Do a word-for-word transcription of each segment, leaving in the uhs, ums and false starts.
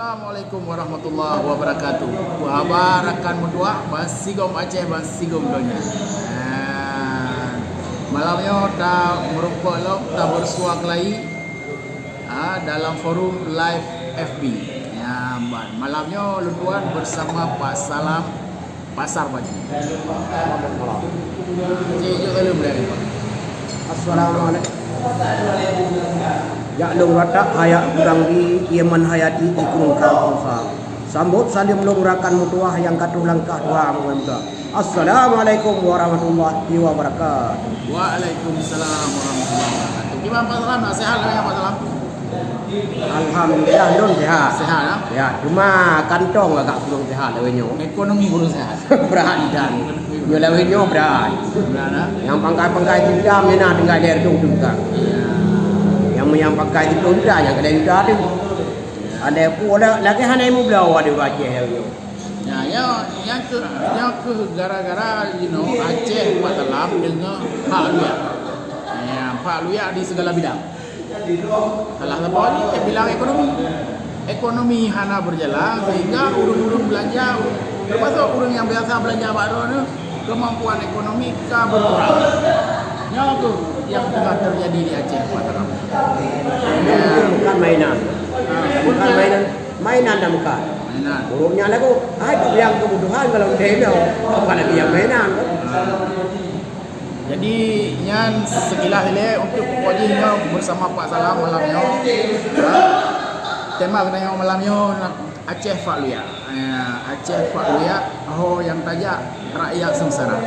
Assalamualaikum warahmatullahi wabarakatuh. Peue haba rakan meutuwah, ban sigom Aceh, ban sigom donya. Ah, malam nyoe ta meurumpok lom, ta beursuwa keulayi, ah, dalam forum live F B. Ya, ban malam nyoe lôn tuan bersama Pak Salam Pasar Pagi. Cek jok saleuem lé, Pak. Assalamualaikum. Jak lôn ratak hayak kurang di Yemen Hayati di Gunung Kangkusa. Sambot saleuem lôn rakan meutuwah nyang ka troh langkah dua meugantoe. Assalamualaikum warahmatullahi wabarakatuh. Waalaikumsalam warahmatullahi wabarakatuh. Gimana Pak Salam? Nak sehat lah ya Pak Salam? Alhamdulillah, lôn sehat. Sehat, ya? Ya, cuma kantong agak kurang sehat lawét nyoe. Ekonomi kurang sehat. Brat dan. Nyoe lawét nyoe brat. Brat, ya? Nyang pangkai-pangkai juta meunan tinggai lhèe reutôh juta. Ya. Nyang, nyang pangkai juta-juta nyang keuleue juta tu. Ya. Ada pula lagèe hana ilmu belawa di Aceh lawét nyoe. Ya, ya, nyang keuh, nyang keuh gara-gara, you know, Aceh Pak Salam deungon Pak Luyak. Ya, Pak Luyak di segala bidang. Salah saboh jih, eh, bilang ekonomi. Ekonomi hana berjalan sehingga ureueng-ureueng belanja, termasuk ureueng nyang biasa belanja bak droeneuh, kemampuan ekonomi ka berkurang. Nyoe tu nyang teungoh terjadi di Aceh, Pak Salam. Bukan mainan. Ha, bukan mainan. Mainan dah bukan. Mainan. Ureueng nyan lagu, ai, yang kebutuhan kalau dia dah, bukan lagi yang mainan. Ha. Jadi, nyan sekilas ilèe untuk pokok jih nyoe bersama Pak Salam malam nyoe. Ha? Tema geutanyoe malam nyoe na Aceh Pak Luyak. Ya, Aceh Pak Luyak, ho nyang tajak rakyat sengsara.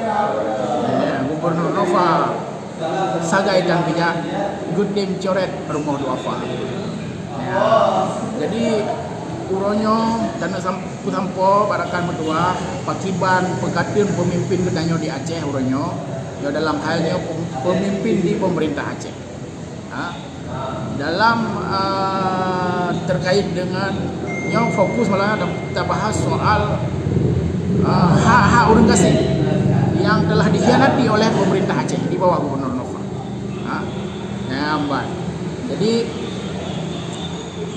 Ya, Gubernur Nova sagai tan bijak geutem coret rumoh duafa. Ya. Jadi, uroe nyoe, tanyoe sam-, peusampoe bak rakan meutuwah, pakiban peukateun peumimpin geutanyoe di Aceh uroe nyoe, nyoe dalam hal nyoe pem-, peumimpin di peumeurintah Aceh. Ha? Dalam, eh, terkait dengan nyoe fokus malah ta-, tabahas soal, eh, hak-hak ureueng gasien yang telah dikhianati oleh pemerintah Aceh di bawah Gubernur Nova. Ha? Nyan ban. Jadi,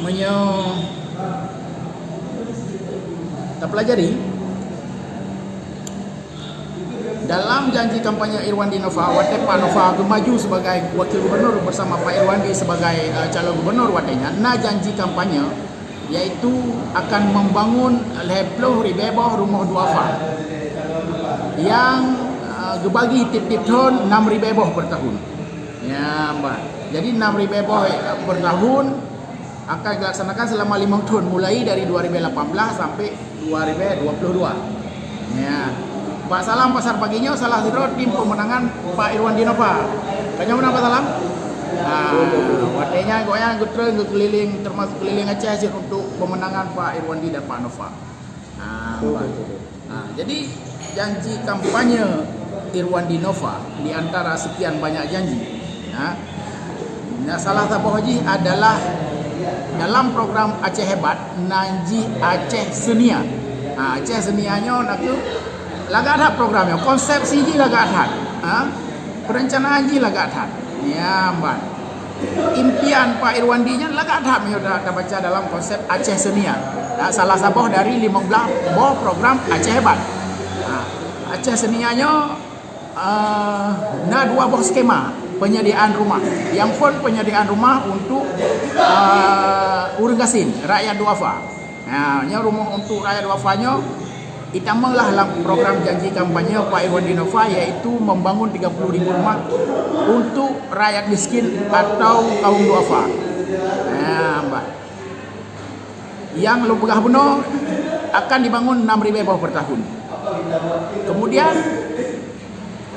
meunyoe tapelajari, dalam janji kampanye Irwandi Nova, watèe Pak Nova geumaju sebagai wakil gubernur bersama Pak Irwandi sebagai, eh, calon gubernur watèe nyan, na janji kampanye yaitu akan membangun lhèe ploh ribèe boh rumoh duafa nyang, eh, geubagi tiep-tiep thôn nam ribèe boh per tahun. Ya, bah. Jadi, nam ribèe boh, eh, per tahun akan dilaksanakan selama limong thôn, mulai dari dua ribèe lapan blah sampai dua ribèe dua puluh dua. Ya. Pak Salam Pasar Pagi nyoe salah sidroe tim pemenangan Pak Irwandi Nova. Ka nyoe meunan Pak Salam? Ah, watèe nyan gobnyan geutreun geukeulileng, termasuk keulileng Aceh cit untuk pemenangan Pak Irwandi dan Pak Nova. Ah, Pak. Ah, jadi janji kampanye Irwandi Nova di antara sekian banyak janji. Ya. Nah, salah saboh jih adalah dalam program Aceh Hebat, na jih Aceh Seunia. Ha, Aceh Seunia nyoe na kheueh lagak that program nyoe, konsepsi jih lagak that. Ha? Perencanaan jih lagak that. Ya, ban. Impian Pak Irwandi nyan lagak that meunyoe ta-, tabaca dalam konsep Aceh Seunia. Ha, salah saboh dari limong blah boh program Aceh Hebat. Ha, Aceh Seunia nyoe Ah, na dua boh skema penyediaan rumah. Nyang phôn penyediaan rumah untuk, ah, ureueng gasien, rakyat duafa. Nah, nyoe rumoh untuk rakyat duafa nyoe, itamonglah lam program janji kampanye Pak Irwandi Nova, yaitu membangun tiga puluh ribu rumah untuk rakyat miskin atau kaum duafa. Nah, bah. Nyang lôn peugah bunoe akan dibangun enam ribèe boh per tahun. Kemudian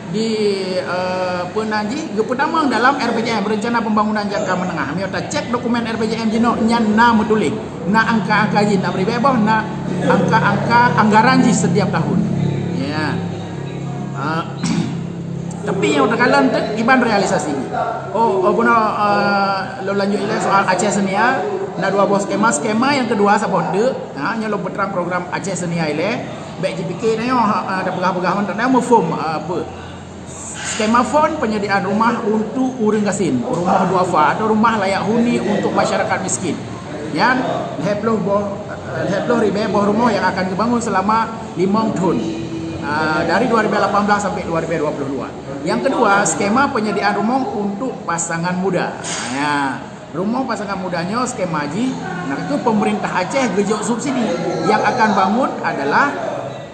di, eh, peunan jih geupeutamong dalam R P J M, Rencana Pembangunan Jangka Menengah. Meunyoe tacek dokumen R P J M jinoe nyan na meutuléh, na angka-angka jih enam ribèe boh, na angka-angka anggaran jih setiap tahun. Ya. Ah, tapi nyang takalon teuk kiban realisasi. Oh, oh, bunoe, ah, lôn lanjut ilèe soal Aceh Seunia, na dua boh skema. Skema nyang keudua saboh teuk, ha, nyoe lôn peutrang program Aceh Seunia ilèe. Bèk jipike tanyoe, ha, ha, tapeugah-peugah ngon tanyoe muphom, ah, peue. Skema phôn penyediaan rumah untuk ureueng gasien, rumah duafa atau rumah layak huni untuk masyarakat miskin. Nyan lhèe ploh boh Lhèe ploh ribèe boh rumoh nyang akan geubangun seulama limong thon, ah, dari dua ribu lapan belas sampai dua ribu dua puluh dua. Nyang keudua, skema penyediaan rumoh untuk pasangan muda. Ya, rumoh pasangan muda nyoe skema jih, nah, itu pemerintah Aceh geujok subsidi. Yang akan bangun adalah,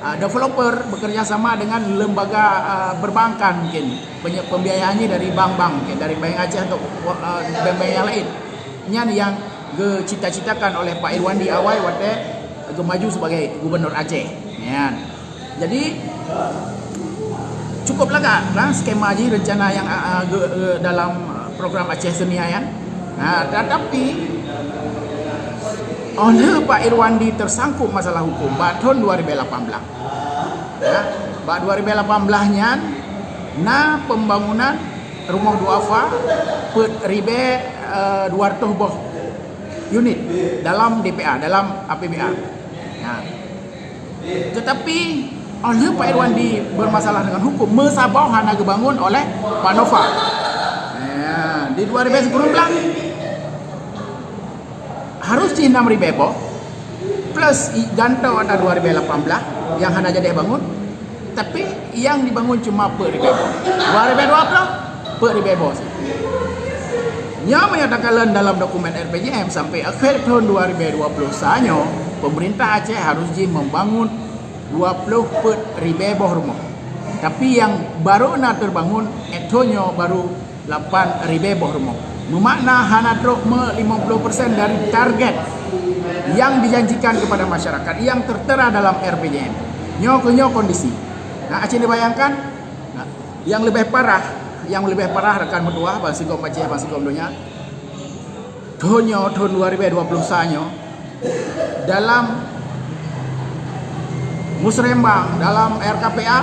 ah, developer bekerja sama dengan lembaga, ah, perbankan mungkin. Penye-, pembiayaan jih dari bank-bank mungkin, dari Bank Aceh atau, ah, bank-bank yang lain. Nyan nyang geucita-citakan oleh Pak Irwandi awai watèe geumaju sebagai Gubernur Aceh. Nyan. Jadi, cukup lagak lah skema jih, rencana nyang, a, a, ge-, ge-, dalam program Aceh Seuniaga nyan. Nah, tetapi, oleh Pak Irwandi tersangkut masalah hukum bak thon dua ribu lapan belas. Ya, bak dua ribu lapan belas nyan, na pembangunan rumoh duafa peuet ribèe, eh, dua ratus boh unit dalam D P A, dalam A P B A. Ya. Tetapi, oleh Pak Irwandi bermasalah dengan hukum, meusaboh hana geubangun oleh Pak Nova. Ya, di dua ribu sepuluh belas, harus jih enam ribèe boh, plus i-, gantoe ata dua ribu lapan belas nyang hana jadi bangun, tapi nyang dibangun cuma peuet ribèe boh. Dua ribu dua puluh, peuet ribèe boh sit. Nyoe meunyoe takalon dalam dokumen R P J M sampai akhé thon dua ribu dua puluh sa nyoe, pemerintah Aceh harus jih membangun dua puluh peuet ribèe boh rumoh. Tapi nyang baru na terbangun, eh, thon nyoe baru lapan ribèe boh rumoh. Meumakna hana trok meu limong ploh persen dari target yang dijanjikan kepada masyarakat yang tertera dalam R P J M. Nyoe keuh nyoe kondisi. Nah, aci dibayangkan, nah, nyang leubeh parah, nyang leubeh parah rakan meutuwah, bansigom Aceh, bansigom donya. Thon nyoe, thon dua ribu dua puluh sa nyoe, dalam musrembang, dalam R K P A,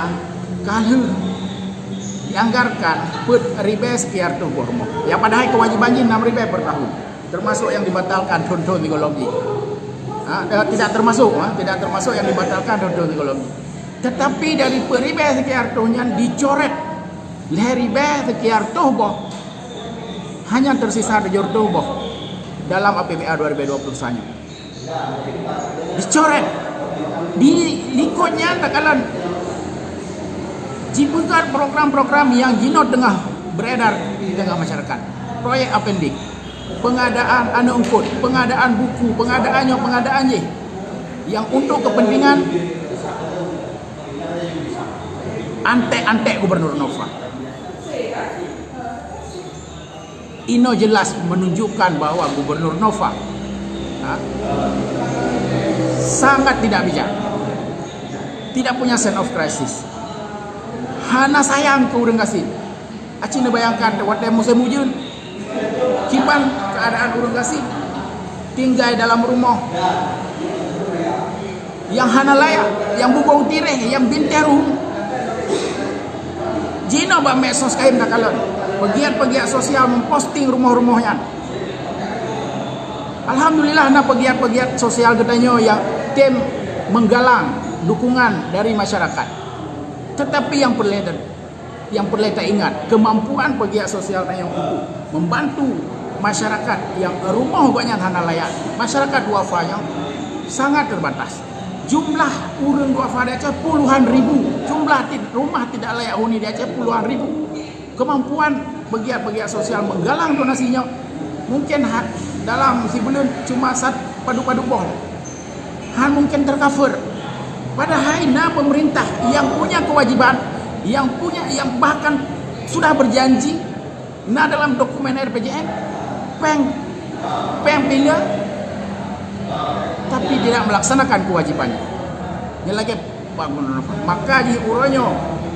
ka lheueh dianggarkan peuet ribèe sekian ratus boh rumoh. Ya, padahai kewajiban jih enam ribèe per tahun, termasuk yang dibatalkan thon-thon sigohlom jih. Ha, eh, tidak termasuk, ha, tidak termasuk yang dibatalkan thon-thon sigohlom jih. Tetapi dari peuet ribèe sekian ratus nyan dicoret lhèe ribèe sekian ratus boh, hanya tersisa tujoh ratus boh dalam A P B A dua ribu dua puluh sa nyoe. Dicoret. Di likot nyan takalon, jipeugöt program-program nyang jinoe teungoh beredar di teungoh masyarakat. Proyek apendix, pengadaan aneuk eungkôt, pengadaan buku, pengadaan nyoe, pengadaan jéh, nyang untuk kepentingan antek-antek Gubernur Nova. Inoe jelas menunjukkan bahwa Gubernur Nova, ha, sangat tidak bijak, tidak punya sense of crisis, hana sayang keu ureuëng gasien. Aci neubayangkan watée musém ujeuen, kiban keuadaan ureuëng gasien tinggai dalam rumoh nyang hana layak, nyang bubông tiréh, nyang bintée ruhueng. Jinoe bak medsos kayém takalon, peugiat-peugiat sosial memposting rumoh-rumoh nyan. Alhamdulillah, na peugiat-peugiat sosial geutanyoe nyang tem menggalang dukungan dari masyarakat. Tetapi nyang peureulée Nyang peureulée taingat, keumampuan peugiat sosial tanyoe untuk membantu masyarakat nyang rumoh gobnyan hana layak, masyarakat duafa nyang sangat terbatas. Jumlah ureuëng duafa di Aceh puluhan ribu, jumlah tid-, rumah tidak layak huni di Aceh puluhan ribu. Keumampuan peugiat-peugiat sosial menggalang donasi nyoe mungkin ha-, dalam sibuleuen cuma sat padub-padub boh. Hal mungkin tercover. Padahai na pemerintah yang punya kewajiban, yang punya, yang bahkan sudah berjanji, na dalam dokumen R P J M, péng, péng pila, tapi tidak melaksanakan kewajibannya. Nyan lagée Pak Gubernur Nova. Maka jih uroe nyoe,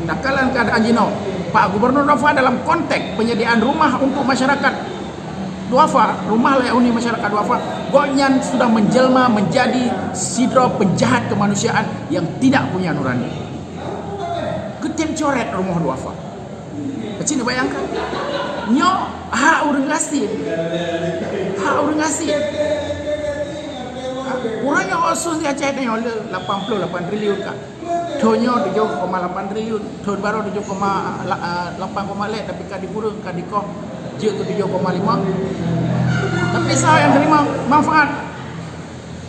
takalon keuadaan jinoe, Pak Gubernur Nova dalam konteks penyediaan rumah untuk masyarakat duafa, rumah layak huni masyarakat duafa, gobnyan sudah menjelma menjadi sidroe penjahat kemanusiaan yang tidak punya nurani. Geutem coret rumoh duafa. Keucil bayangkan. Nyoe hak ureuëng gasien. Hak ureuëng gasien. Ureuëng nyang khusos di Aceh nyoe le lapan puluh lapan triliun ka. Thon nyoe tujoh koma lapan triliun, thon baroe tujoh koma lapan koma lhèe, tapi ka dikureueng, ka dikoh jeuet keu tujoh koma lima. Tapi soe nyang teurimong manfaat?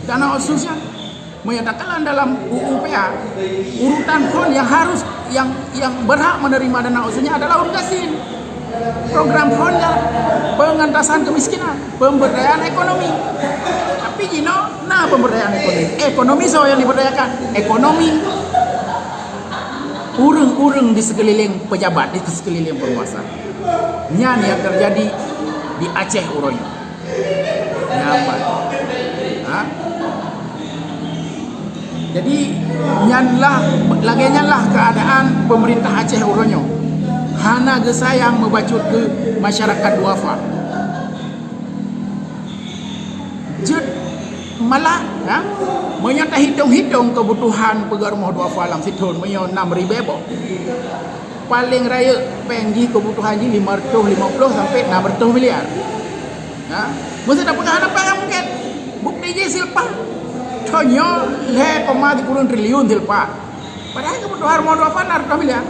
Dana otsus nyan, meunyoe takalon dalam U U P A, urutan fon yang harus, yang, yang berhak menerima dana otsus nyan adalah ureueng gasien. Program fon nyan pengentasan kemiskinan, pemberdayaan ekonomi. Tapi jinoe na pemberdayaan ekonomi. Ekonomi soe yang diberdayakan? Ekonomi ureueng-ureueng di sekeliling pejabat, di sekeliling penguasa. Nyan yang terjadi di Aceh uroe nyoe. Nyaman. Ha? Jadi, nyanlah, lagèe nyanlah keuadaan pemerintah Aceh uroe nyoe. Hana geusayang meubacut keu masyarakat duafa. Jeuet malah, ha? Meunyoe tahitong-hitong keubutuhan peugöt rumoh duafa lam sithon, meunyoe nam ribèe boh, paleng rayeuk péng jih keubutuhan jih lima reutôh limong ploh sampai nam reutôh miliar. Ha? Meuseuti peugah hana péng mungken. Bukti jih silpa. Thon nyoe lhèe koma sikureueng triliun silpa. Padahai keubutuhan rumoh duafa nam reutôh miliar.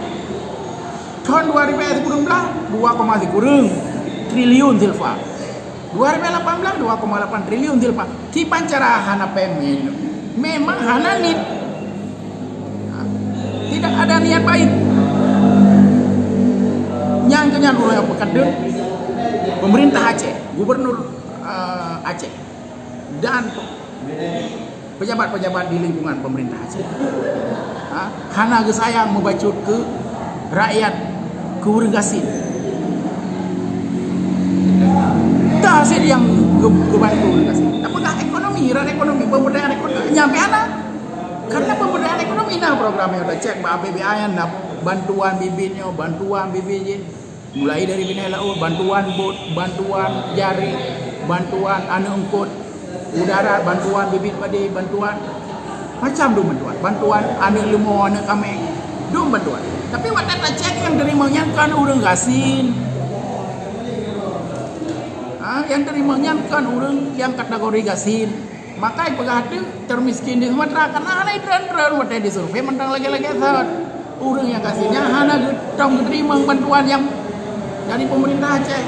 Thon dua ribèe sikureueng blah, dua koma sikureueng triliun silpa. Dua ribèe lapan blah, dua koma lapan triliun silpa. Kiban cara hana péng nyoe? Memang hana niet. Ha, tidak ada niat baik. Nyang keu nyan uroe nyoe peukadeung pemerintah Aceh, gubernur, eh, Aceh, dan pejabat-pejabat di lingkungan pemerintah Aceh. Ha, hana geusayang meubacut keu rakyat, keu ureueng gasien. Dah sit nyang geu-, geubantu ureueng gasien. Tapeugah ekonomi, iran ekonomi, pemberdayaan ekonomi, nyan pih hana. Karena pemberdayaan ekonomi na program nyang tacek bak A P B A nyan, na bantuan bibit nyoe, bantuan bibit jih. Mulai dari binéh laôt, bantuan bot, bantuan jaré, bantuan aneuk eungkôt udara, bantuan bibit padé, bantuan macam dum bantuan. Bantuan aneuk leumo, aneuk kaméng, dum bantuan. Tapi watèe tacek nyang teurimong nyan kon ureueng gasien. Ha, nyang teurimong nyan kon ureueng nyang kategori gasien. Maka ipeugah teuk termiskin di Sumatera, karena hana itreun-treun watèe disurvei mantong lagèe-lagèe thot. Ureueng nyang gasien nyan hana geu-, tong geuteurimong bantuan nyang dari pemerintah Aceh.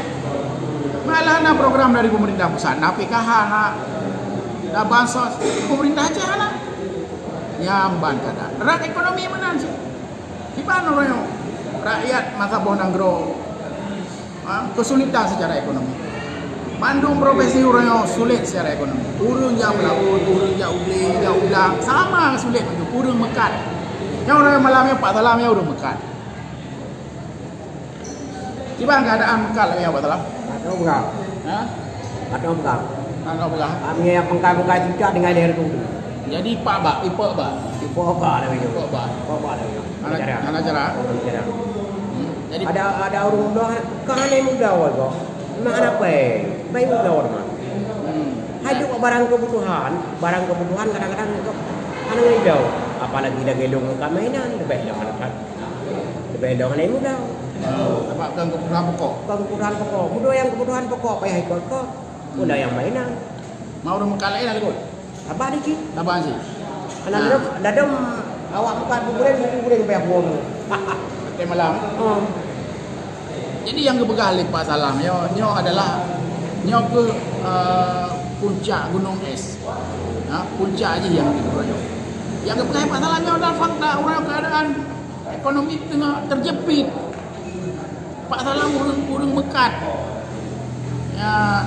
Malah na program dari pemerintah pusat, na P K H, na, na bansos, pemerintah Aceh hana. Nyan ban keadaan. Rat ekonomi meunan cit. Kiban uroe nyoe rakyat masa boh nanggroe, ha, kesulitan secara ekonomi. Mandum profesi uroe nyoe sulet secara ekonomi. Ureueng jak meulaôt, ureueng jak u glé, jak u blang, sama sulet. Ureueng meukat. Nyang uroe nyoe malam nyoe Pak Salam nyoe ureueng meukat. Kiban keadaan meukat lagèe nyoe Pak Salam? Atau beurang. Ha? Atau beurang. Atau beurang. Kami yang pengkai-pengkai tingkat dengan leher tu. Jadi, pak bak, ipok bak. Ipok bak dah begitu. Ipok bak. Ipok bak dah begitu. Hana, hana cara. Hana cara. Hmm. Jadi ada, ada ureueng muda, ka hana muda wai kok. Memang hana pai. Pai muda wai mah. Hmm. Hai jok barang kebutuhan, barang kebutuhan kadang-kadang kok hana ngai jauh. Apalagi lagèe lôn ka mainan, leubeh lôn hana that. Leubeh lôn hana muda. Oh, sebab kan kebutuhan pokok. Bukan kebutuhan pokok. Muda yang kebutuhan pokok payah ikot kok. Muda yang mainan. Mau ureueng meukat laén lah, Bos. Sabar dikit. Sabar sih. Anak Nah. Dadam, dadam awak bukan kuburan, kuburan payah buang. Pakai malam. Oh. Jadi nyang geupeugah lé Pak Salam nyoe, nyoe adalah nyoe ke, eh, puncak gunung es. Ha, puncak jih nyang geupeugah nyoe. Nyang geupeugah Pak Salam nyoe adalah fakta, uroe nyoe keadaan ekonomi teungoh terjepit. Pak Salam ureueng, ureueng meukat. Ya,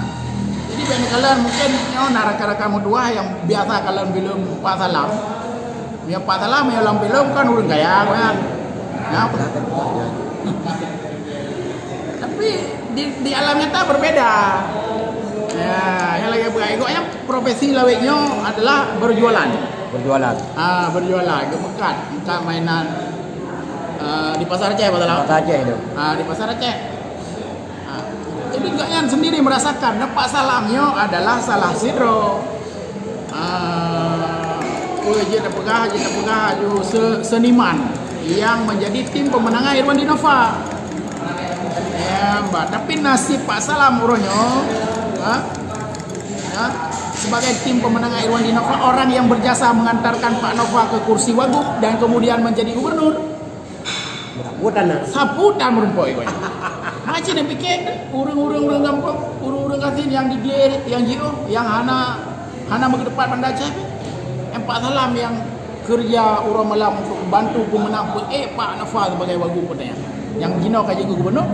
jadi bèk neukalon, mungkin nyoe na rakan-rakan meutuah nyang biasa kalon filem Pak Salam. Ya, Pak Salam nyang lam filem kan ureueng kaya kan. Ya. Tapi di, di alam nyata berbeda. Ya, nyang lagèe peugah, gobnyan profesi lawét nyoe adalah berjualan. Berjualan. Ah, berjualan, geumeukat, meukat mainan, ah, di Pasar Aceh, Pak Salam? Pasar Aceh tu. Ah, di Pasar Aceh. Ah, jadi gobnyan sendiri merasakan, Pak Salam nyoe adalah salah sidroe, ah, oh, jeuet tapeugah, jeuet tapeugah, aduh, se-, seniman yang menjadi tim pemenangan Irwandi Nova. Ya, bah, tapi nasib Pak Salam uroe nyoe, ha? Ya, sebagai tim pemenangan Irwandi Nova, orang yang berjasa mengantarkan Pak Nova ke kursi wagub dan kemudian menjadi gubernur. Sapu tanah. Sapu tanah meureumpok ikot. Macam mana pikir ureueng-ureueng, ureueng gampông, ureueng-ureueng gasien nyang diglé, nyang jiôh, nyang hana Hana meukeudeupat Banda Aceh pih. Empat Salam nyang keureuja uroe malam untuk bantu peumeunang peuék Pak Nova sebagai wagub keunoe. Nyang jinoe ka jeuet keu gubernur,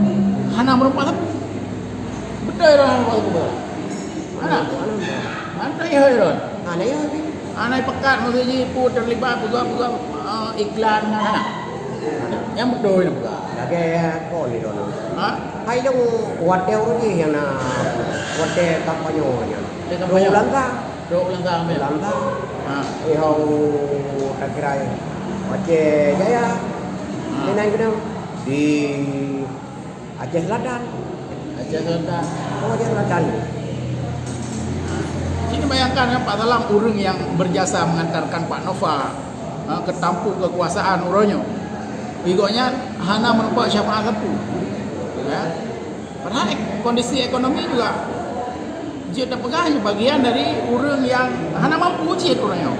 hana meureumpok sapeue. Beutôi hana meureumpok sapeue. Hana. Hana. Hana. Hana. Hana pekat maksud jih peue teulibat peugah-peugah, eh, iklan nyan hana. Nyang beutôi na peugah. Lagèe kon ni lôn. Ha? Hai lôn watèe ureueng jih nyang na watèe kampanye nyan. Watèe kampanye. Dua bulan ka. Dua bulan ka, ambil. Dua bulan ka. Ha. Eh, hau tak kira ya. Aceh Jaya. Ha. Di mana kena? Di Aceh Selatan. Aceh Selatan. Oh, Aceh Selatan. Sini bayangkan kan, Pak Salam ureueng nyang berjasa mengantarkan Pak Nova, ha, ke tampuk kekuasaan uroe nyoe. Gobnyan hana meureumpok syafaat sapeue. Ya. Padahal ek-, kondisi ekonomi juga jeuet tapeugah nyoe bagian dari ureueng nyang hana mampu cit ureueng nyoe.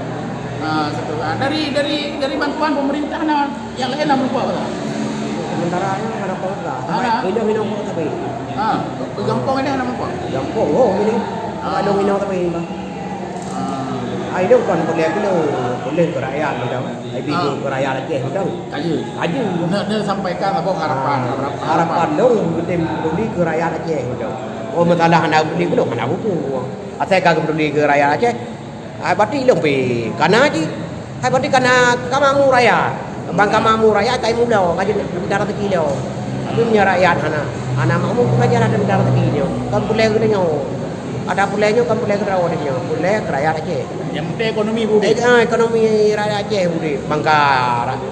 Ha, satu. Ha, dari, dari, dari bantuan pemerintah na, nyang laén na meureumpok lah. Sementara nyoe hana meureumpok lah. Hana. Inong-inong meureumpok tapi. Ha, gampông ini hana meureumpok. Gampông, oh, ini. Ha. Inong-inong tapi, Bang. Ha. Ah, inong kon boleh kilo, boleh ke rakyat, Bang. Ai, bingung keu rakyat Aceh, beutôi. Kaju. Kaju. Nak, nak sampaikan apa harapan, ah, harapan, harapan dong, beutôi peduli keu rakyat Aceh, beutôi. Oh, masalah hana peduli, belum hana buku. Asai ka peduli keu rakyat Aceh. Hai, berarti lom pi kana ji. Hai, berarti kana ka makmu rakyat. Bang ka makmu rakyat, kai mulo, ka jadi minta rezeki lo. Tapi punya rakyat hana, hana makmu, bukan jalan minta rezeki nyo. Kan pulai kena nyo. Ada pulai nyo, kan pulai kena nyo. Pulai keu rakyat Aceh. Yang penting ekonomi budek. Eh, ah, ekonomi rakyat Aceh budek. Bangka ra-,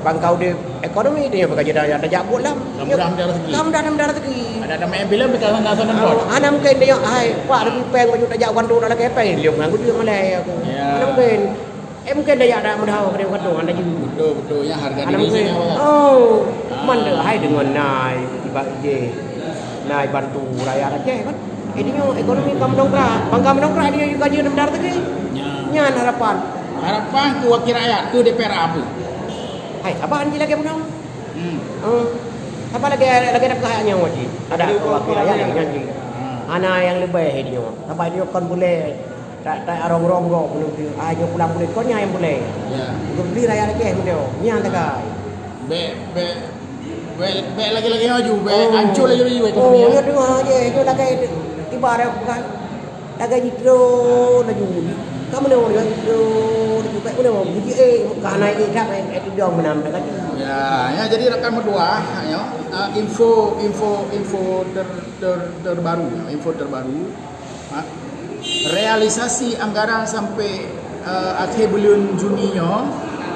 bangka udep ekonomi dia baka jeda tajak buet lam. Kamu dah ada rezeki. Kamu dah ada rezeki. Ada, ada main filem kita sana sana. Ah, ana mungkin dia, hai, Pak, lebih peng baju tajak bantu dalam kepeng, dia mengaku dia malai aku. Ya. Ana mungkin. Eh, mungkin tajak dah mudah kena kata anda juga. Betul, betul. Ya, harga diri sini apa? Oh, mana hai dengan nai, tiba je. Nai bantu rakyat Aceh kan. Jadi nyo ekonomi ka mendongkrak. Bangka mendongkrak dia juga dia bendar tadi. Ya. Nyan harapan. Harapan keu wakil rakyat, keu D P R apa? Hai, saban ji lagèe bunoe. Hmm. Hmm. Saban lagèe, lagèe dak kah nyawa ji. Ada wakil rakyat yang nyanyi. Hmm. Ana yang lebih dia. Saban dia kon boleh tak, tak arong-rong gok bunoe. Ah, dia pulang boleh. Kau nyai yang boleh. Ya. Lebih rakyat lagi yang dia. Nyang tegai. Bek, bek, bek, bek lagi-lagi maju, bek hancur lagi lagi ekonomi. Oh, ya, dengar je. Itu lagi tiba ada bukan. Lagi jitro laju. Kamu ni orang jitro laju. Kayak mana orang biji eh, bukan naik ikan, eh, eh, tidak menambah lagi. Ya, ya, jadi rakan berdua, ya, ah, info, info, info ter, ter, terbaru, ya, info terbaru. Ha? Realisasi anggaran sampai, eh, akhir buleuen Juni nyoe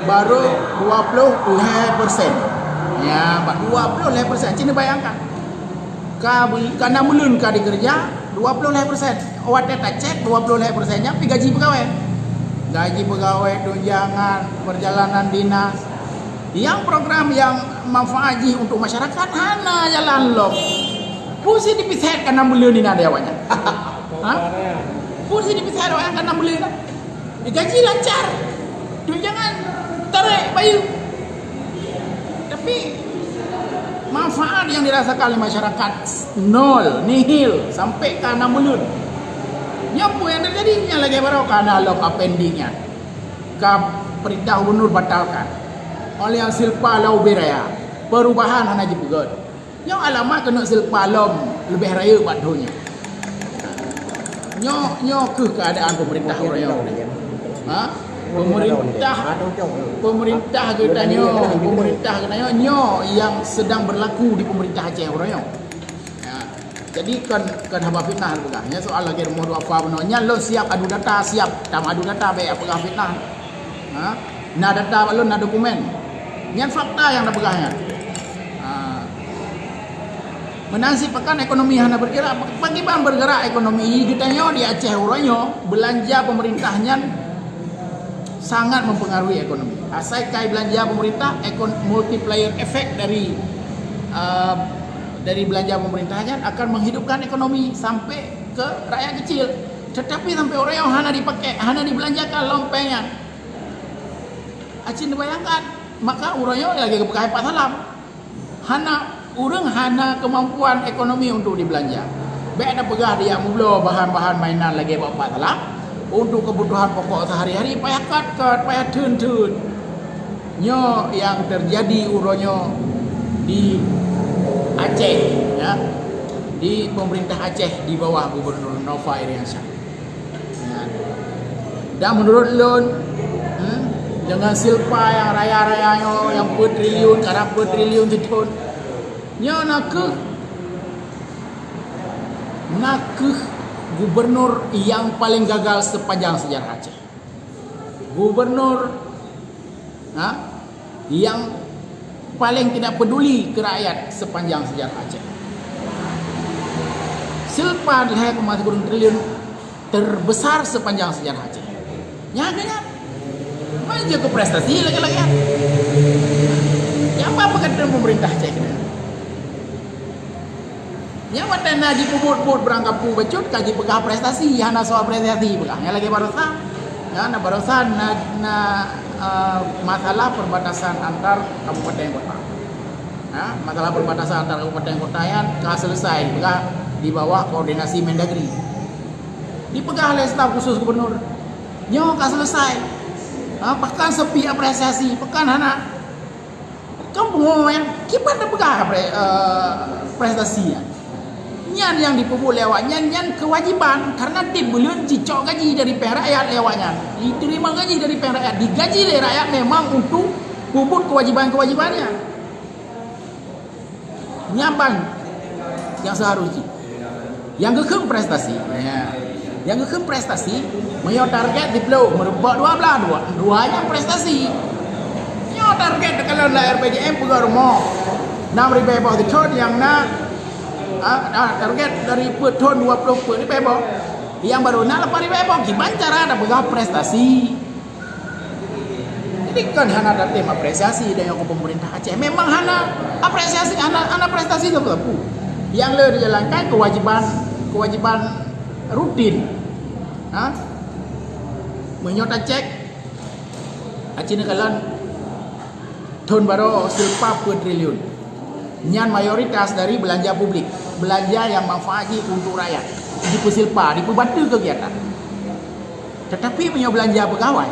baru dua puluh lhèe persen. Ya, bak dua puluh lhèe persen. Cit neubayangkan. Ka bul-, ka nam buleuen ka dikeureuja, dua puluh lhèe persen. Watèe tacèk dua puluh lhèe persen nyan pi gaji peugawèe. Gaji peugawèe, tunjangan, perjalanan dinas. Yang program yang manfaat jih untuk masyarakat hana jalan lom. Fungsi dipisèt ka nam buleuen inan di awaknyan. Ha? Fungsi dipisèt awaknyan ka nam buleuen inan. Digaji lancar. Tunjangan tarek bayeue. Tapi manfaat yang dirasakan oleh masyarakat nol, nihil sampai ka nam buleuen. Nyan peue yang terjadi? Nyan lagèe baroe ka na lom apendiknya. Ka perintah gubernur batalkan. Oleh yang silpa lau ubé raya. Perubahan hana jipeugöt. Nyoe alamat keuneuk silpa lom leubeh rayeuk bak donya. Nyoe, nyoe keuh keuadaan pemerintah uroe nyoe. Ha? Pemerintah, pemerintah geutanyoe, pemerintah geutanyoe nyoe yang sedang berlaku di pemerintah Aceh uroe nyoe. Ya. Jadi kon, kon haba fitnah peugah. Nyan soal lagèe rumoh duafa bunoe. Nyan lôn siap adu data, siap tam adu data bèk peugah fitnah. Ha? Na data bak lôn, na dokumen. Nyan fakta nyang tapeugah nyan. Ha. Meunan cit pakon ekonomi hana bergerak, pakriban bergerak ekonomi geutanyoe di Aceh uroe nyoe, beulanja pemerintah nyan sangat mempengaruhi ekonomi. Asai kai beulanja pemerintah, ekon-, multiplier effect dari, eh, dari beulanja pemerintah nyan akan menghidupkan ekonomi sampai ke rakyat kecil. Tetapi sampai uroe nyoe hana dipakai, hana dibelanjakan lom péng nyan. Acin dibayangkan, maka uroe nyoe lagèe geupeugah Pak Salam. Hana, ureueng hana kemampuan ekonomi untuk dibelanja. Bék na peugah dia mubloe bahan-bahan mainan lagée bak Pak Salam untuk kebutuhan pokok sehari-hari, payah kat-kat, payah theun-theun. Nyoe nyang terjadi uroe nyoe di Aceh, ya. Di pemerintah Aceh di bawah Gubernur Nova Iriansyah. Ya. Dan menurut lôn, hmm, dengan silpa nyang raya-raya nyoe, nyang peuet triliun, karab peuet triliun sithon, nyoe na kheueh, na kheueh gubernur nyang paling gagal sepanjang sejarah Aceh. Gubernur, ha, nyang paling tidak peduli ke rakyat sepanjang sejarah Aceh. Silpa lhée koma sikureueng triliun terbesar sepanjang sejarah Aceh. Nyan keuh nyan. Maju ke prestasi lagi-lagi. Nyang apa peukatan pemerintah Aceh keunan? Nyang watée na jipeubuet-buet beurangkapeue bacut ka jipeugah prestasi, hana soal prestasi peugah. Nyang lagée barosa, ya, na barosa na, na, eh, masalah perbatasan antar kabupaten kota. Ya, masalah perbatasan antar kabupaten kota nyan ka selesai peugah di bawah koordinasi Mendagri. Dipeugah lé staf khusus gubernur, nyoe ka selesai. Ha, bahkan sepi apresiasi, bahkan hana. Kan pungo nyan, kiban tapeugah pre-, eh, prestasi nyan. Nyan nyang jipeubuet lé awak nyan, nyan kewajiban, karena tieb buleuen jicok gaji dari péng rakyat lé awak nyan. Diterima gaji dari péng rakyat, digaji lé rakyat memang untuk peubuet kewajiban-kewajiban nyan. Nyan ban nyang seharus jih. Nyang geukheun prestasi. Ya. Nyang geukheun prestasi, meunyoe target diploh, meurumpok dua belas, dua, dua nyan prestasi. Nyoe target teukalon lam R P J M peugah rumoh. Enam ribèe boh dikeue nyang na, ah, ah, target dari peuet thon dua ploh peuet ribèe boh. Nyang barô na lapan ribèe boh, kiban cara tapeugah prestasi. Jadi kan hana tatem apresiasi dari pemerintah Aceh. Memang hana apresiasi, hana, hana prestasi sapeue-sapeue. Nyang le dijalankan kewajiban, kewajiban rutin. Ha? Meunyoe tacek, Aceh neukalon thon barô silpa peuet triliun. Nyan mayoritas dari belanja publik, belanja nyang manfaat jih untuk rakyat. Dipeusilpa, dipeubantu kegiatan. Tetapi meunyoe belanja pegawai,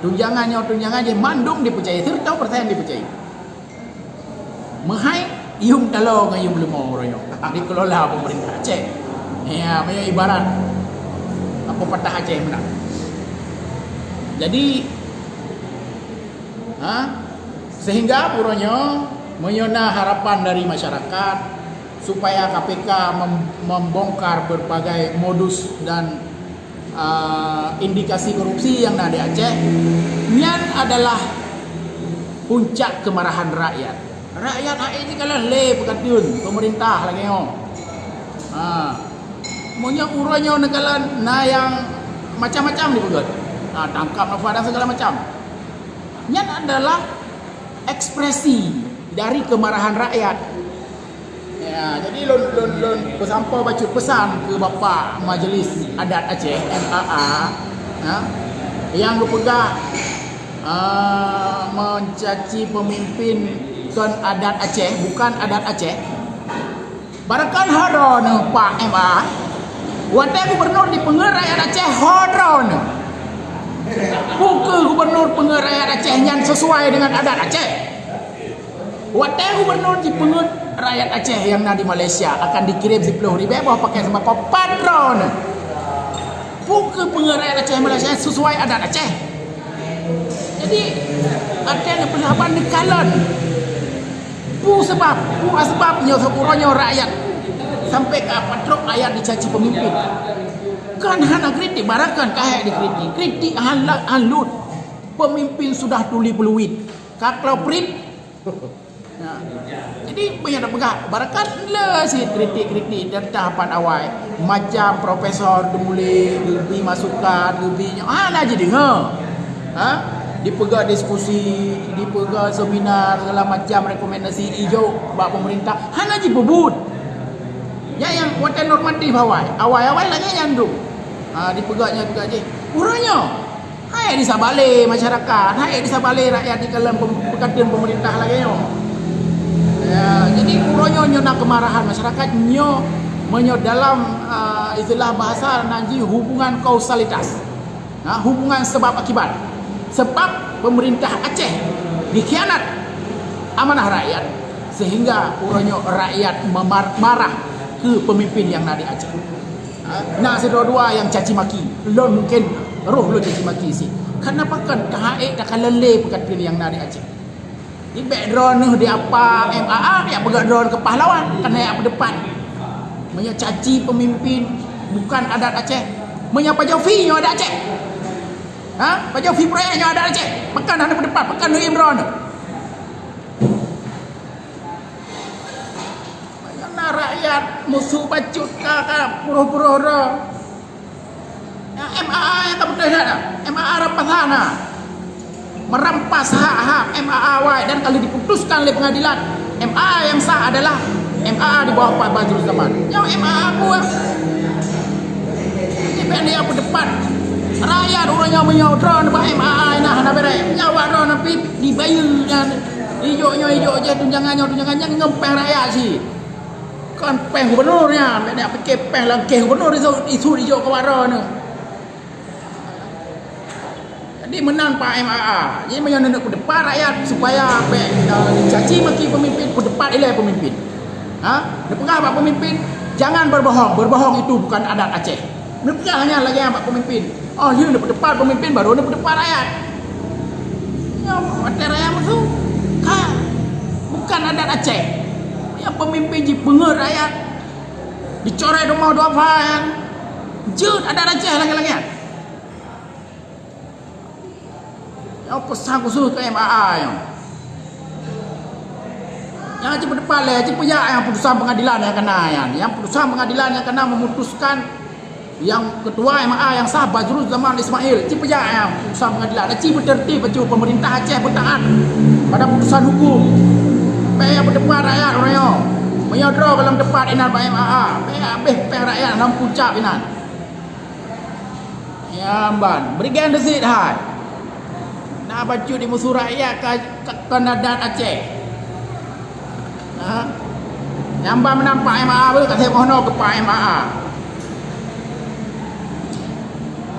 tunjangan nyoe tunjangan jih mandum dipeucaya, seratus persen dipeucaya. Meuhai yum talo ngon yum leumo uroe nyoe dikelola pemerintah Aceh. Ya, meunyoe ibarat apa patah Aceh meunan. Jadi, ha, sehingga uroe nyoe meunyoe na harapan dari masyarakat supaya K P K mem-, membongkar berbagai modus dan, ah, indikasi korupsi nyang na di Aceh, nyan adalah puncak kemarahan rakyat. Rakyat hai jikalon lé peukateun pemerintah lagée nyoe. Ha. Meunyoe uroe nyoe neukalon na nyang macam-macam dipeugét. Ha, tangkap Nova dan segala macam. Nyan adalah ekspresi dari kemarahan rakyat. Ya, jadi lôn, lôn, lôn peusampoe bacut pesan keu Bapak Majlis Adat Aceh, M A A, ya, nyang geupeugah, eh, mencaci pemimpin kon adat Aceh, bukan adat Aceh. Barangkan ho droeneuh Pak M A, watée gubernur dipeungét rakyat Aceh ho droeneuh. Peu kheueh gubernur peungét rakyat Aceh nyan sesuai dengan adat Aceh? Watée gubernur jipeungét rakyat Aceh nyang na di Malaysia akan dikirim siploh ribée boh pakét sembako, po droeneuh. Peu kheueh peungét rakyat Aceh Malaysia sesuai adat Aceh? Jadi, até neupeuleueh haba neukalon. Peue sabab, peue sabab nyoe siuroe nyoe rakyat sampai ka patrok rakyat dicaci pemimpin? Kan hana kritik, barangkan ka hék dikritik. Kritik han la-, han lôt. Pemimpin sudah tuli peuluit. Ka klo prit. Nah, jadi, peue nyang tapeugah, barangkan le cit kritik-kritik teuntang pat awai. Macam profesor teumuléh, geubri masukan, geubri nyoe, hana jideungoe. Ha? Dipeugah diskusi, dipeugah seminar, segala macam rekomendasi ijok bak pemerintah, hana jipeubuet. Nyan nyang watée normatif awai. Awai-awai lagée nyan tu. Ha, dipeugah nyan, dipeugah jih. Uroe nyoe, hai disabalé masyarakat, hai disabalé rakyat dikalon pem-, peukateun pemerintah lagée nyoe. Ya, jadi uroe nyoe, nyoe na keumarahan masyarakat nyoe Meunyoe dalam, ah, istilah bahasa nan jih hubungan kausalitas. Ha, hubungan sebab akibat. Sebab pemerintah Aceh dikhianat amanah rakyat, sehingga uroe nyoe rakyat memar-, marah keu pemimpin nyang na di Aceh. Ha, na sidroe dua nyang caci maki. Lôn mungkin roh lôn caci maki sit. Kenapa kan ka hek takalon lé peukatan nyang na di Aceh? Di bèk droeneuh di apa M A A, jak peugah droeneuh keu pahlawan, keuneuk jak peudeupat. Meunyoe caci pemimpin bukan adat Aceh, meunyoe pajoh fi nyoe adat Aceh. Ha? Pajoh fi proyek nyoe adat Aceh. Pakon hana peudeupat, pakon neuiem droeneuh. Meunyoe na rakyat musoh bacut ka, ka puroh-puroh droe. Ya, M A A nyang ka beutôi that, M A A rampasan na. Merampas hak-hak M A A awai dan kalau diputuskan oleh pengadilan, M A A yang sah adalah M A A di bawah Pak Badruzzaman. Nyoe M A A buah. Ini bèk dia berdebat. Rakyat ureueng nyang meunyoe droe bak M A A na hana beres. Nyawa droe pih dibayeue nyan. Ijok nyoe ijok jih, tunjangan nyoe tunjangan nyan ngon péng rakyat cit. Kon péng gubernur nyan, bèk neujak pike péng lam kèh gubernur isu, isu dijok keu wara nyoe. Jadi meunan Pak M A A. Jadi meunyoe neuneuk peudeupat rakyat supaya bèk, eh, caci maki pemimpin, peudeupat ilèe pemimpin. Ha? Neupeugah bak pemimpin, jangan berbohong. Berbohong itu bukan adat Aceh. Neupeugah nyan lagèe nyan bak pemimpin. Oh, lheueh neupeudeupat pemimpin, baru neupeudeupat rakyat. Nyoe watèe rakyat musoh, ka bukan adat Aceh. Nyang pemimpin jipeungeut rakyat, dicorèk rumoh duafa nyan, jeuet adat Aceh lagèe-lagèe nyan. Nyang peusan khusos keu M A A nyoe. Nyang jipeudeupat lé, jipeujak nyang putusan pengadilan nyang ka na nyan. Nyang putusan pengadilan nyang ka na memutuskan nyang ketua M A A nyang sah Badruzzaman Ismail. Jipeujak nyang putusan pengadilan. Ci beutertib bacut pemerintah Aceh beutaat pada putusan hukum. Bèk nyang peudeupat rakyat uroe nyoe. Meunyoe droe gohlom teupat inan bak M A A, bèk habéh péng rakyat lam puncak inan. Nyan ban, bri gen deusit hai. Na bacut di musoh rakyat ka, ka, ka na adat Aceh. Ha? Nyan ban meunan Pak M A A beuh, ka sép mohon ke Pak M A A.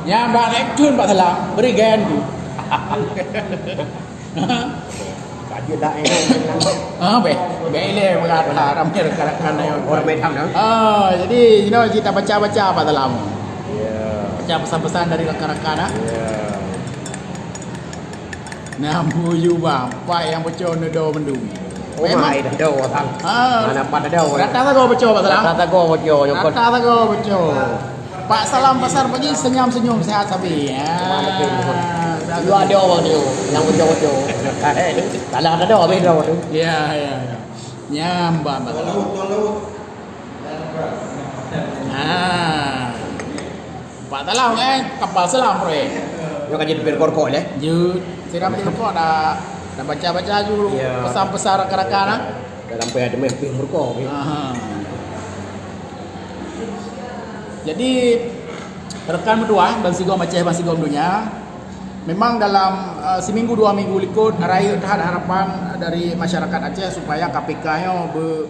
Nyan ban, eh, kheun Pak Salam, bri gen tu. Ka jeuet laén. Ah, bèk. Bèk ilèe meukat lah, ramè rakan-rakan ayong. Oh, ramè tham dah. Ah, jadi, you know, kita baca-baca Pak Salam. Ya. Baca pesan-pesan dari rakan-rakan, ah. Ya. Nah, buyu bang, pai nyang boco neudo mendung. Oh, memang. Mai dah do, Bang. Ah. Mana pat dah do. Rata sagoe boco, Pak Salam. Rata sagoe boco, nyokot. Rata sagoe boco. Pak Salam Pasar Pagi senyum-senyum sehat sabe. Ya. Mana pun. Dua ada orang ni, yang boco-boco. Salah ada dua, habis dah tu. Ya, ya, ya. Nyam, Pak, Pak Salam. Ah. Pak Salam, eh, kapal selam, Proe. Nyoe ka jadi pil korkok, eh? Jeuet. Sira pil korkok dah, dah baca-baca ju. Ya. Pesan-pesan rakan-rakan, ah. Dah sampai ada meh pil korkok, eh. Aha. Jadi, rekan meutuah, bansigom Aceh, bansigom donya, memang dalam, eh, seminggu, dua minggu likot, rayeuk that harapan dari masyarakat Aceh supaya K P K nyoe be-,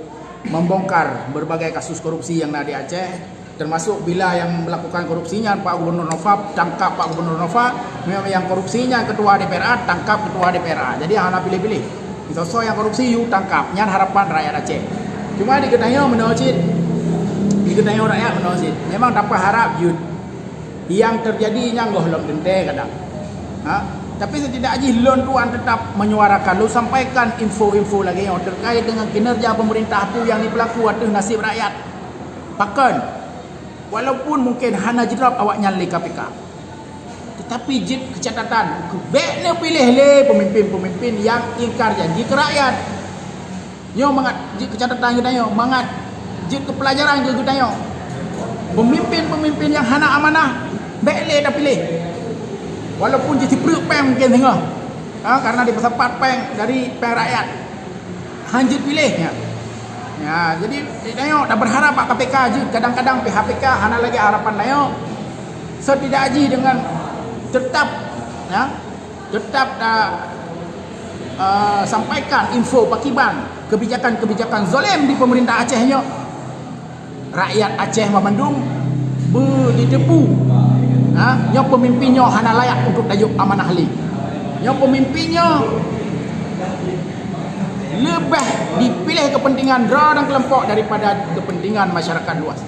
membongkar berbagai kasus korupsi yang na di Aceh, termasuk bila yang melakukan korupsi nyan Pak Gubernur Nova, tangkap Pak Gubernur Nova, memang yang korupsi nyan ketua D P R A, tangkap ketua D P R A. Jadi hana pilih-pilih. Soe-soe nyang korupsi, yue tangkap. Nyan harapan rakyat Aceh. Cuma di geutanyoe meunoe cit, di geutanyoe rakyat meunoe cit. Memang tapeuharap jeuet nyang teujadi nyan gohlom teuntèe kadang. Ha? Tapi setidak jih lôn tuan tetap menyuarakan, lôn sampaikan info-info lagèe nyoe terkait dengan kinerja pemerintah peue nyang jipeulaku ateueh nasib rakyat. Pakon? Walaupun mungkin hana jidrob awaknyan lé K P K. Tetapi jeuet keu catatan, bèk neupiléh lé pemimpin-pemimpin nyang ingkar janji keu rakyat. Nyoe mangat jeuet keu catatan geutanyoe, mangat jeuet keu peulajaran keu geutanyoe. Pemimpin-pemimpin nyang hana amanah, bèk lé tapiléh. Walaupun jisipeureuk péng mungken singoh, ha, karena jipeusapat péng dari péng rakyat. Han jeuet piléh nyan. Ya, jadi tanyoe dah berharap bak K P K jeuet, kadang-kadang pih K P K hana lagèe harapan tanyoe. Setidak jih dengan tetap, ya, tetap dah, eh, sampaikan info pakiban kebijakan-kebijakan zalim di pemerintah Aceh nyoe. Rakyat Aceh banmandum beujiteupeu, ha, nyoe peumimpin nyoe hana layak untuk tajok amanah lé. Nyoe peumimpin nyoe leubeh dipiléh keupeuntengan droe dan keulompok daripada keupeuntengan masyarakat luas.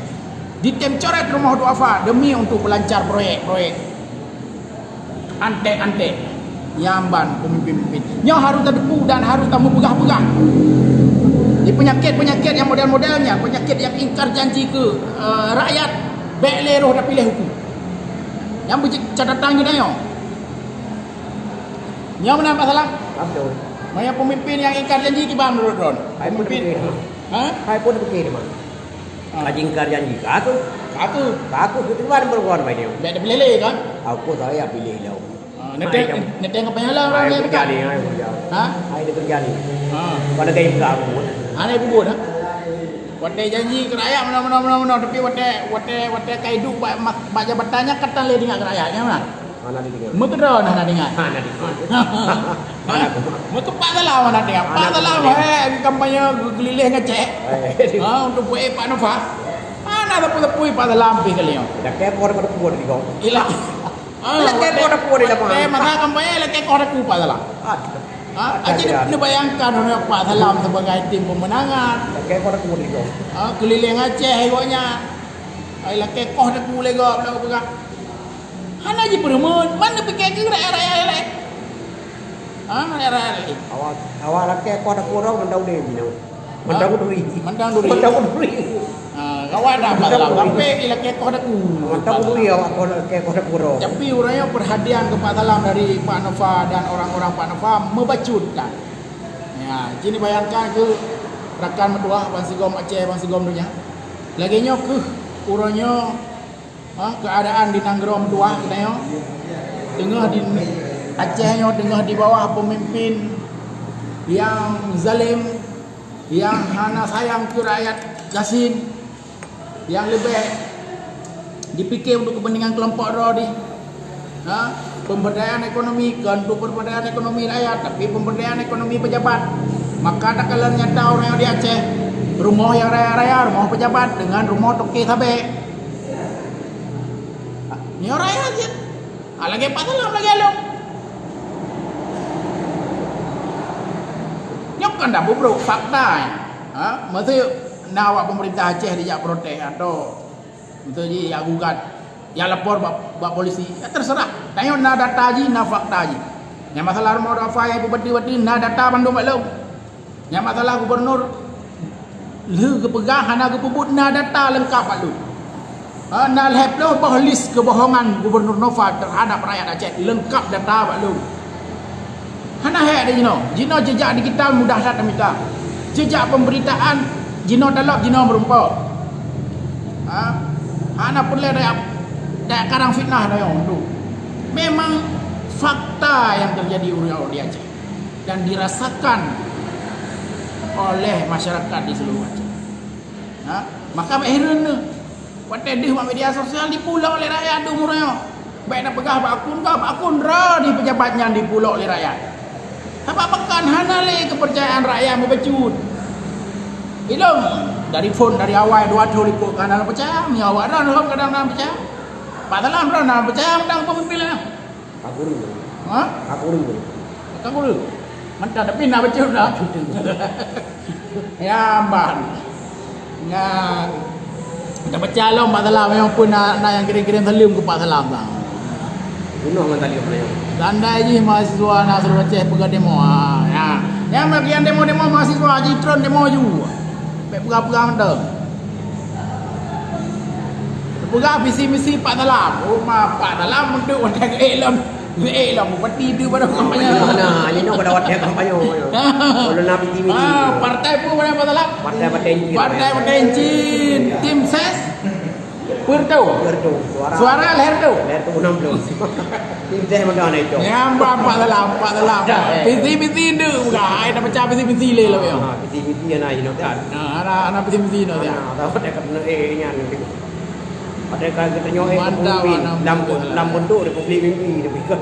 Ditem coret rumoh duafa demi untuk beulancar proyek-proyek. Antek-antek nyang ban peumimpin-peumimpin. Nyoe harôh tateupeue dan harôh tameupeugah-peugah. Di peunyakét-peunyakét nyang model-model nyan, peunyakét nyang ingkar janji keu, eh, rakyat, bék lé roh tapiléh ukeue. Nyang beucatatan geutanyoe. Nyoe meunan Pak Salam. Betul. Meunyoe peumimpin nyang ingkar janji kiban meunurot droen? Hai pun peumimpin. Begitu. Ha? Hai pun begitu, Bang. Ah. Ka jingkar janji. Ka aku. Ka aku. Ka aku, ketuan berbuat baik dia. Bék tapiléh lé kan? Aku saya pilih dia. Ah, neuteng, neuteng kampanye lah orang yang dekat. Hai, kerja ni, hai, kerja. Ha? Hai, dia kerja ni. Ha. Pada gaya buka aku. Hana peubuet, ha? Watèe janji keu rakyat meunoe, meunoe, meunoe, meunoe, tapi watèe, watèe, watèe ka iduek bak, bak jabatan nyan ka tan lé ingat keu rakyat nyan, ha? Hana diingat. Meukeudroe hana diingat. Hana diingat. Hana diingat. Meukeumpak dalam hana diingat. Pak dalam, hana diingat. Hai, kampanye geuliléh ngecek. Eh. Ha, untuk buet Pak Nova. Hana sapeue-sapeue Pak dalam pih kali nyoe. Dah kepot pada kubur di kau. Ilah. Ah, ilakèe watèe, koh daku di lapangan. Watèe masa kampanye ilakèe koh daku Pak Salam. Aduh. Ha, aja neubayangkan Pak Salam sebagai tim pemenangan. Ilakèe koh daku di lapangan. Ha, keliling Aceh awaknyan. Ha, ilakèe koh daku lé gob, lé peugah. Hana jipeureumeun, man neupike keu rakyat-rakyat laén. Ha, rakyat-rakyat laén. Awak, awak lakèe koh daku droe mantong udép jinoe. Mantong duri. Mantong duri. Mantong duri. Ha, kawan dah Pak Salam. Sampai ilakèe koh daku. Mantong duri awak koh lakèe koh daku droe. Tapi ureueng nyang perhatian keu Pak Salam dari Pak Nova dan orang-orang Pak Nova meubacut kan. Ya, jadi bayangkan keu rakan meutuah bansigom Aceh, bansigom donya. Lagèe nyoe keuh ureueng nyoe Ha, keuadaan di nanggroe meutuah geutanyoe teungoh di Aceh nyoe teungoh di bawah peumimpin nyang zalem, nyang hana sayang keu rakyat gasien, nyang leubeh jipike untuk keupeuntengan keulompok droe jih. Ha, pemberdayaan ekonomi kon untuk pemberdayaan ekonomi rakyat, tapi pemberdayaan ekonomi pejabat. Maka takalon nyata ureueng di Aceh, rumoh nyang raya-raya, rumoh pejabat deungon rumoh toke sabe. Nyoe rakyat cit. Ah, lagèe Pak Salam lagèe lôn. Nyoe kan dah bubrok fakta. Ha? Mesti na awak pemerintah Aceh dijak protes atau mesti ji jak gugat, jak lapor bak, bak polisi. Ya terserah. Tanyoe na data ji, na fakta ji. Nyang masalah rumoh duafa nyang ipeubati-bati na data bandum bak lôn. Nyang masalah gubernur lheueh geupeugah hana geupeubuet na data leungkap bak lôn. Ha, na lhèe ploh boh list keubohongan Gubernur Nova terhadap rakyat Aceh leungkap data bak lôn. Hana hék di jinoe. Jinoe jejak digital mudah that tamita. Jejak pemberitaan jinoe talop jinoe meurumpok. Ha? Hana peureulèe daya, daya karang fitnah dayong tu. Memang fakta yang terjadi ureueng di Aceh dan dirasakan oleh masyarakat di seluruh Aceh. Ha? Maka bèk hireuen neuh. Watèe deuh bak media sosial dipulok lé rakyat deuh meurunoe. Bèk na peugah bak akun ka, bak akun droe di pejabat nyan dipulok lé rakyat. Sabab pakon hana lé keupercayaan rakyat meubacut. Ilôn dari phon dari awai dua thôn likot ka hana peucaya, meunyoe awak droe lom kadang hana peucaya. Pak Salam droe hana peucaya mantong peumimpin lah. Ka guru. Ha? Ka guru. Ka guru. Mantap, tapi na bacut dah. Ya, ban. Nyan. Dah baca lom Pak Salam, nyang pun na, na nyang kirim-kirim saleuem keu Pak Salam dah. Bunoh ngon tali apa nyoe? Tanda jih mahasiswa na seluruh Aceh peugah demo. Ha, ya. Nyang bagian demo-demo mahasiswa jitron demo ju. Bèk peugah-peugah mantong. Peugah visi misi Pak Salam. Oh, ma Pak Salam untuk watèe geuék lom. Geuék lom bupati tu pada kampanye. Nah, ini pada watèe kampanye. Kalau na visi misi. Ah, partai pun pada Pak Salam. Partai Partai Encin. Partai Partai Encin. Tim ses. Pertu. Pertu. Suara. Suara leher tu. Leher tu enam belas. Tim ses mana itu? Nyang ba Pak Salam, Pak Salam. Dah, eh. Visi misi tu bukan. Ai dah pecah visi misi lé lah ya. Ah, visi misi ana inoe kan. Nah, ana ana visi misi inoe ya. Nah, tahu dah kena eh nyan. Padahai ka geutanyoe, eh, mantap, pemimpin mantap, lam, mantap. Lam bentuk Republik mimpi, tapi kan.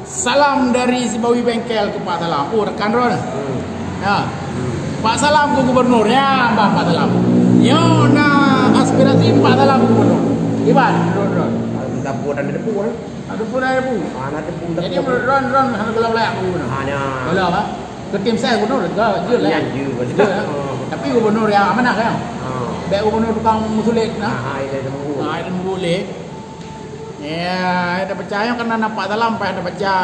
Salam dari Sibawi Bengkel keu Pak Salam. Oh, rakan droe. Hmm. Ya. Hmm. Pak Salam keu gubernur. Ya, bah Pak Salam. Nyoe na aspirasi Pak Salam Gubernur. Kiban, menurut droen? Ada pun ada debu, eh? Ada pun ada debu. Ah, ada pun ada debu. Jadi, menurut droen, droen hana geulah layak Gubernur. Hana. Geulah apa? Ke tim saya Gubernur, ke, je lah. Ya, je, betul. Je, ya. Oh. Tapi Gubernur yang amanah, kan? Oh. Baik Gubernur tukang musulit, nah. Ah, itu, itu. Ah, itu musulit. Ya, dah percaya karena nampak dalam, payah dah baca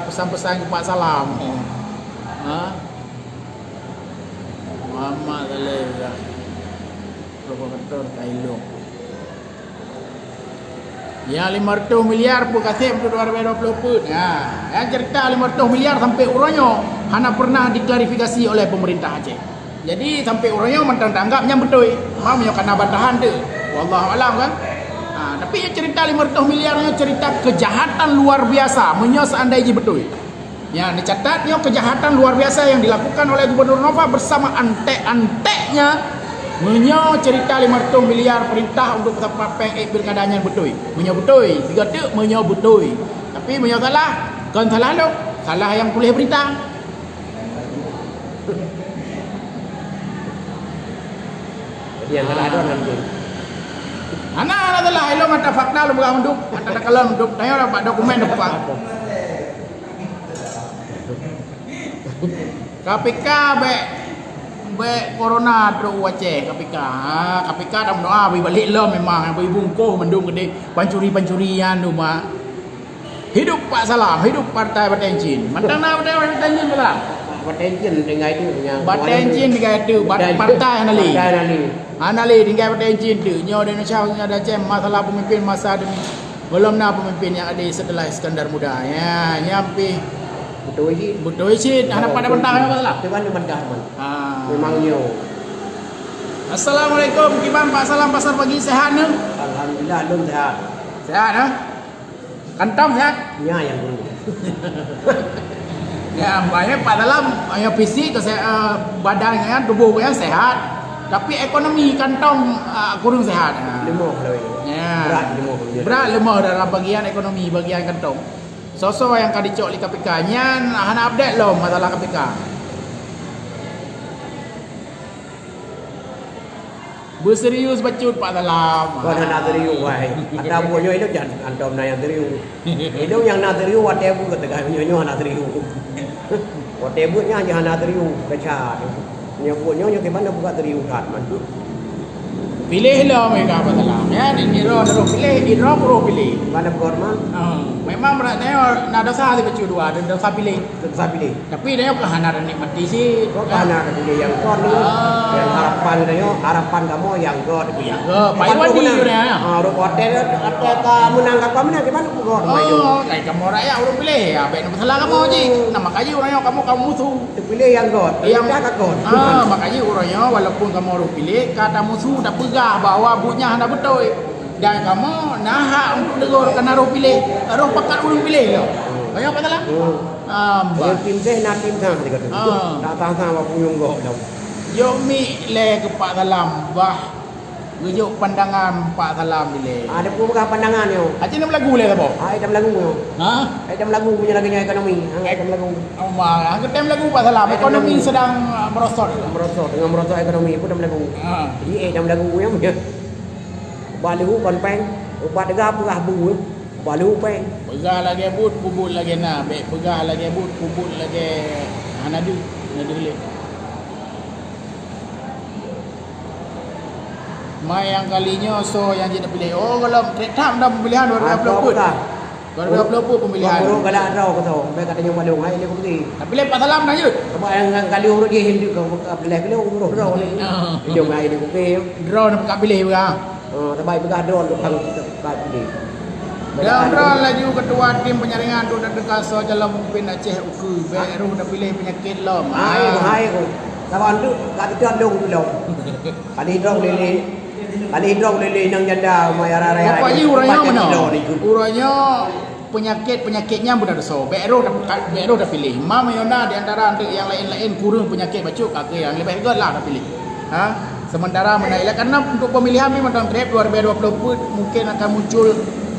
pesan-pesan Pak Salam. Ha? Muhammad Saleh dah. Provokator Thailand. Ya, lima ratus miliar pun kasih untuk dua ribu dua puluh pun. Ya, yang cerita lima ratus miliar sampai uroe nyoe hana pernah diklarifikasi oleh pemerintah Aceh. Jadi, sampai uroe nyoe mantong tanggap nyang beutôi. Mam nyoe kana bantahan tu. Wallahu alam kan. Ha, tapi cerita lima ratus miliar nyoe cerita kejahatan luar biasa. Meunyoe seandai jih beutôi. Ya, neucatat nyoe kejahatan luar biasa yang dilakukan oleh Gubernur Nova bersama antek-anteknya. Meunyoe cerita lima ratus miliar perintah untuk peutapat péng ék pilkada nyan beutôi. Meunyoe beutôi, sigoe teuk meunyoe beutôi. Tapi meunyoe salah, kon salah lôn. Salah yang tuléh berita. Jadi yang salah tu nanti. Hana, hana salah. Ilôn mata fakta lôn peugah mandum. Mata takalon mandum. Tanya lah bak dokumen depan. K P K bèk, bèk corona trok u Aceh, K P K. Ha, K P K dah meudoa bri balek lom memang. Bri bungkôh mandum geude pancuri-pancuri nyan tu, mak. Hidup Pak Salam, hidup Partai Bateng Cin. Mantong na Partai Bateng Cin pula? Bateng Cin tinggai tu nya. Bateng Cin tinggai tu, bat-, partai hana lé. Partai hana lé. Hana lé tinggai Bateng Cin tu. Nyoe di Indonesia, nyoe di Aceh, masalah pemimpin masa demi belum na pemimpin yang adil setelah Iskandar Muda. Ya, nyan pih. Beutôi cit. Beutôi cit. Hana pada bantah, hana masalah. Tu kan bantah, man. Ah. Memang nyoe. Assalamualaikum, kiban Pak Salam pasar pagi, sehat ne? Alhamdulillah, lôn sehat. Sehat, ha? Kantong sehat? Nya yang dulu. Ya, banyak Pak Salam, ya, fisik, kese-, eh, badan kan, tubuh kan sehat. Tapi ekonomi kantong, ah, kurang sehat. Ah. Lemah lah ini. Ya. Berat lemah. Berat lemah dalam bagian ekonomi, bagian kantong. Soe-soe nyang ka dicok lé K P K nyan hana update lom masalah K P K. Beuserius bacut Pak Salam. Kon hana serius, wahai. Ata buet nyoe ilôn jangan antom na nyang serius. Ilôn nyang na serius watèe buet teuka nyoe, nyoe hana serius. Watèe buet nyan hana serius, keucat. Nyoe buet nyoe, nyoe kiban na buka serius that man. Piléh lom meuka Pak Salam. Ya, di, di droe terus piléh, di droe terus piléh. Mana buka rumah? Ah, memang berat nyoe na dosa di bacut dua, ada dosa piléh. Dosa piléh. Tapi tanyoe ka hana tanikmati cit. Kok ka hana tapiléh nyang kon tu? Ah. Nyang harapan tanyoe, harapan kamoe nyang göt. Nyang göt. Payu wadi tu dah. Ah, ureueng hotel, hotel ka meunang, ka meunang, kiban peugot. Oh, kai kamoe rakyat ureueng piléh. Ya, bèk na masalah kamoe cit. Nama kaji ureueng nyoe kamoe, kamoe musuh. Tapiléh nyang göt. Nyang dah ka göt. Ah, makajih ureueng nyoe walaupun kamoe ureueng piléh, ka tamusuh, tapeugah bahwa buet nyan hana beutôi. Dan kamoe na hak untuk tegur karena roh piléh, roh pakat ureueng piléh lom. Banyak apa salah? Hmm. Ah, bah. Yang tim teh na tim sang dekat tu. Ah. Tak sang-sang bak punyueng gok dah. Jok mik lé keu Pak Salam, bah. Geujok pandangan Pak Salam dilèe. Ah, ada pun peugah pandangan nyoe. Aci nam lagu lé saboh. Ah, itam lagu nyoe. Ha? Itam lagu punya lagu nyoe ekonomi. Ah, itam lagu. Oh, ma, ah, itam lagu Pak Salam. Ekonomi sedang, ah, merosot. Merosot, tengah merosot ekonomi pun itam lagu. Ha. Jadi, eh, itam lagu nyoe. Bak leuhu kon péng, ubat dega peugah bu, eh. Ubat leuhu péng. Peugah lagèe buet, peubuet lagèe na. Bèk peugah lagèe buet, peubuet lagèe hana deuh, hana deuh lé. Mai nyang kali nyoe soe nyang jeuet tapiléh? Oh, gohlom trép that dah pemilihan dua ribu dua puluh empat. Dua ribu dua puluh empat pemilihan. Buruk galak droe keu soe. Bèk kata nyoe balong, hai lé bukti. Tapiléh Pak Salam dah jeuet. Sebab nyang kali urut jih hindu keu piléh keu urut droe. Ah. Hidung hai lé bukti. Droe na peugah piléh peugah. Oh, tabai peugah droe tukang kita buka deh. Dalam droe laju ketua tim penyaringan tu dan teuka soe calon pemimpin Aceh ukeue, bèk roh tapiléh peunyakét lom. Hai, hai, ku. Lawan tu, kat itu ada dong tu lom. Kali droe lele. Kali droe lele nang janda, mai arah raya. Bapak ji urangnya mana? Urangnya peunyakét-peunyakét nyan beuna desya. Bèk roh, bèk roh tapiléh. Mam meunyoe na di antara aneuëk nyang laén-laén kureueng peunyakét bacut, ka keuh nyang leubeh göt lah tapiléh. Ha? Sementara meunai lah, karena untuk pemilihan memang dalam trép dua ribu dua puluh empat mungkin akan muncul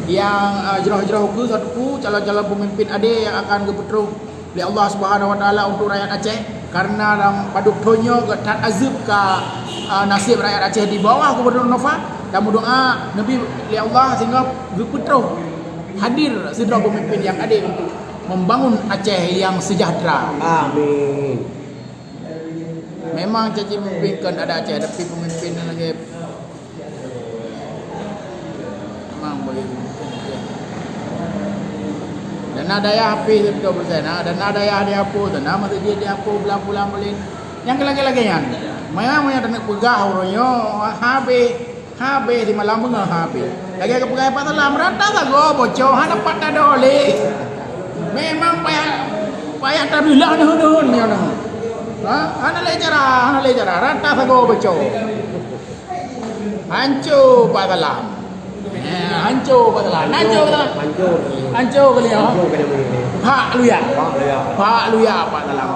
yang, ah, jroh-jroh ukeue satu calon-calon pemimpin adé yang akan geupeutrok lé Allah Subhanahu Wa Taala untuk rakyat Aceh. Karena dalam padub thon nyoe göt that azeub ka Ah, nasib rakyat Aceh di bawah Gubernur Nova, dan meudoa neubi lé Allah sehingga geupeutroh hadir sidroe pemimpin yang adil untuk membangun Aceh yang sejahtera. Amin. Memang cacing pemimpin kan ada Aceh, tapi pemimpin lagi memang boleh. Dana dayah habéh sibeutôi persen, ha. Dana dayah diapo, dana masjid diapo, bulan-bulan boleh. Nyang lagée-lagée nyan. Maya, maya taneuk peugah uroe nyoe, habéh, habéh di malam beungoh habéh. Lagée geupeugah Pak Salam, rata sagoe bocor, hana pat tadolé. Memang payah, payah tabeulah neuheun-neuheun nyoe. Ha? Hana lé cara, hana lé cara, rata sagoe bocor. Hanco Pak Salam. Eh, hanco Pak Salam. Hanco Pak Salam. Hanco. Hanco kali ya. Hanco kali ya. Pak Luya. Pak Luya. Pak Luya Pak Salam.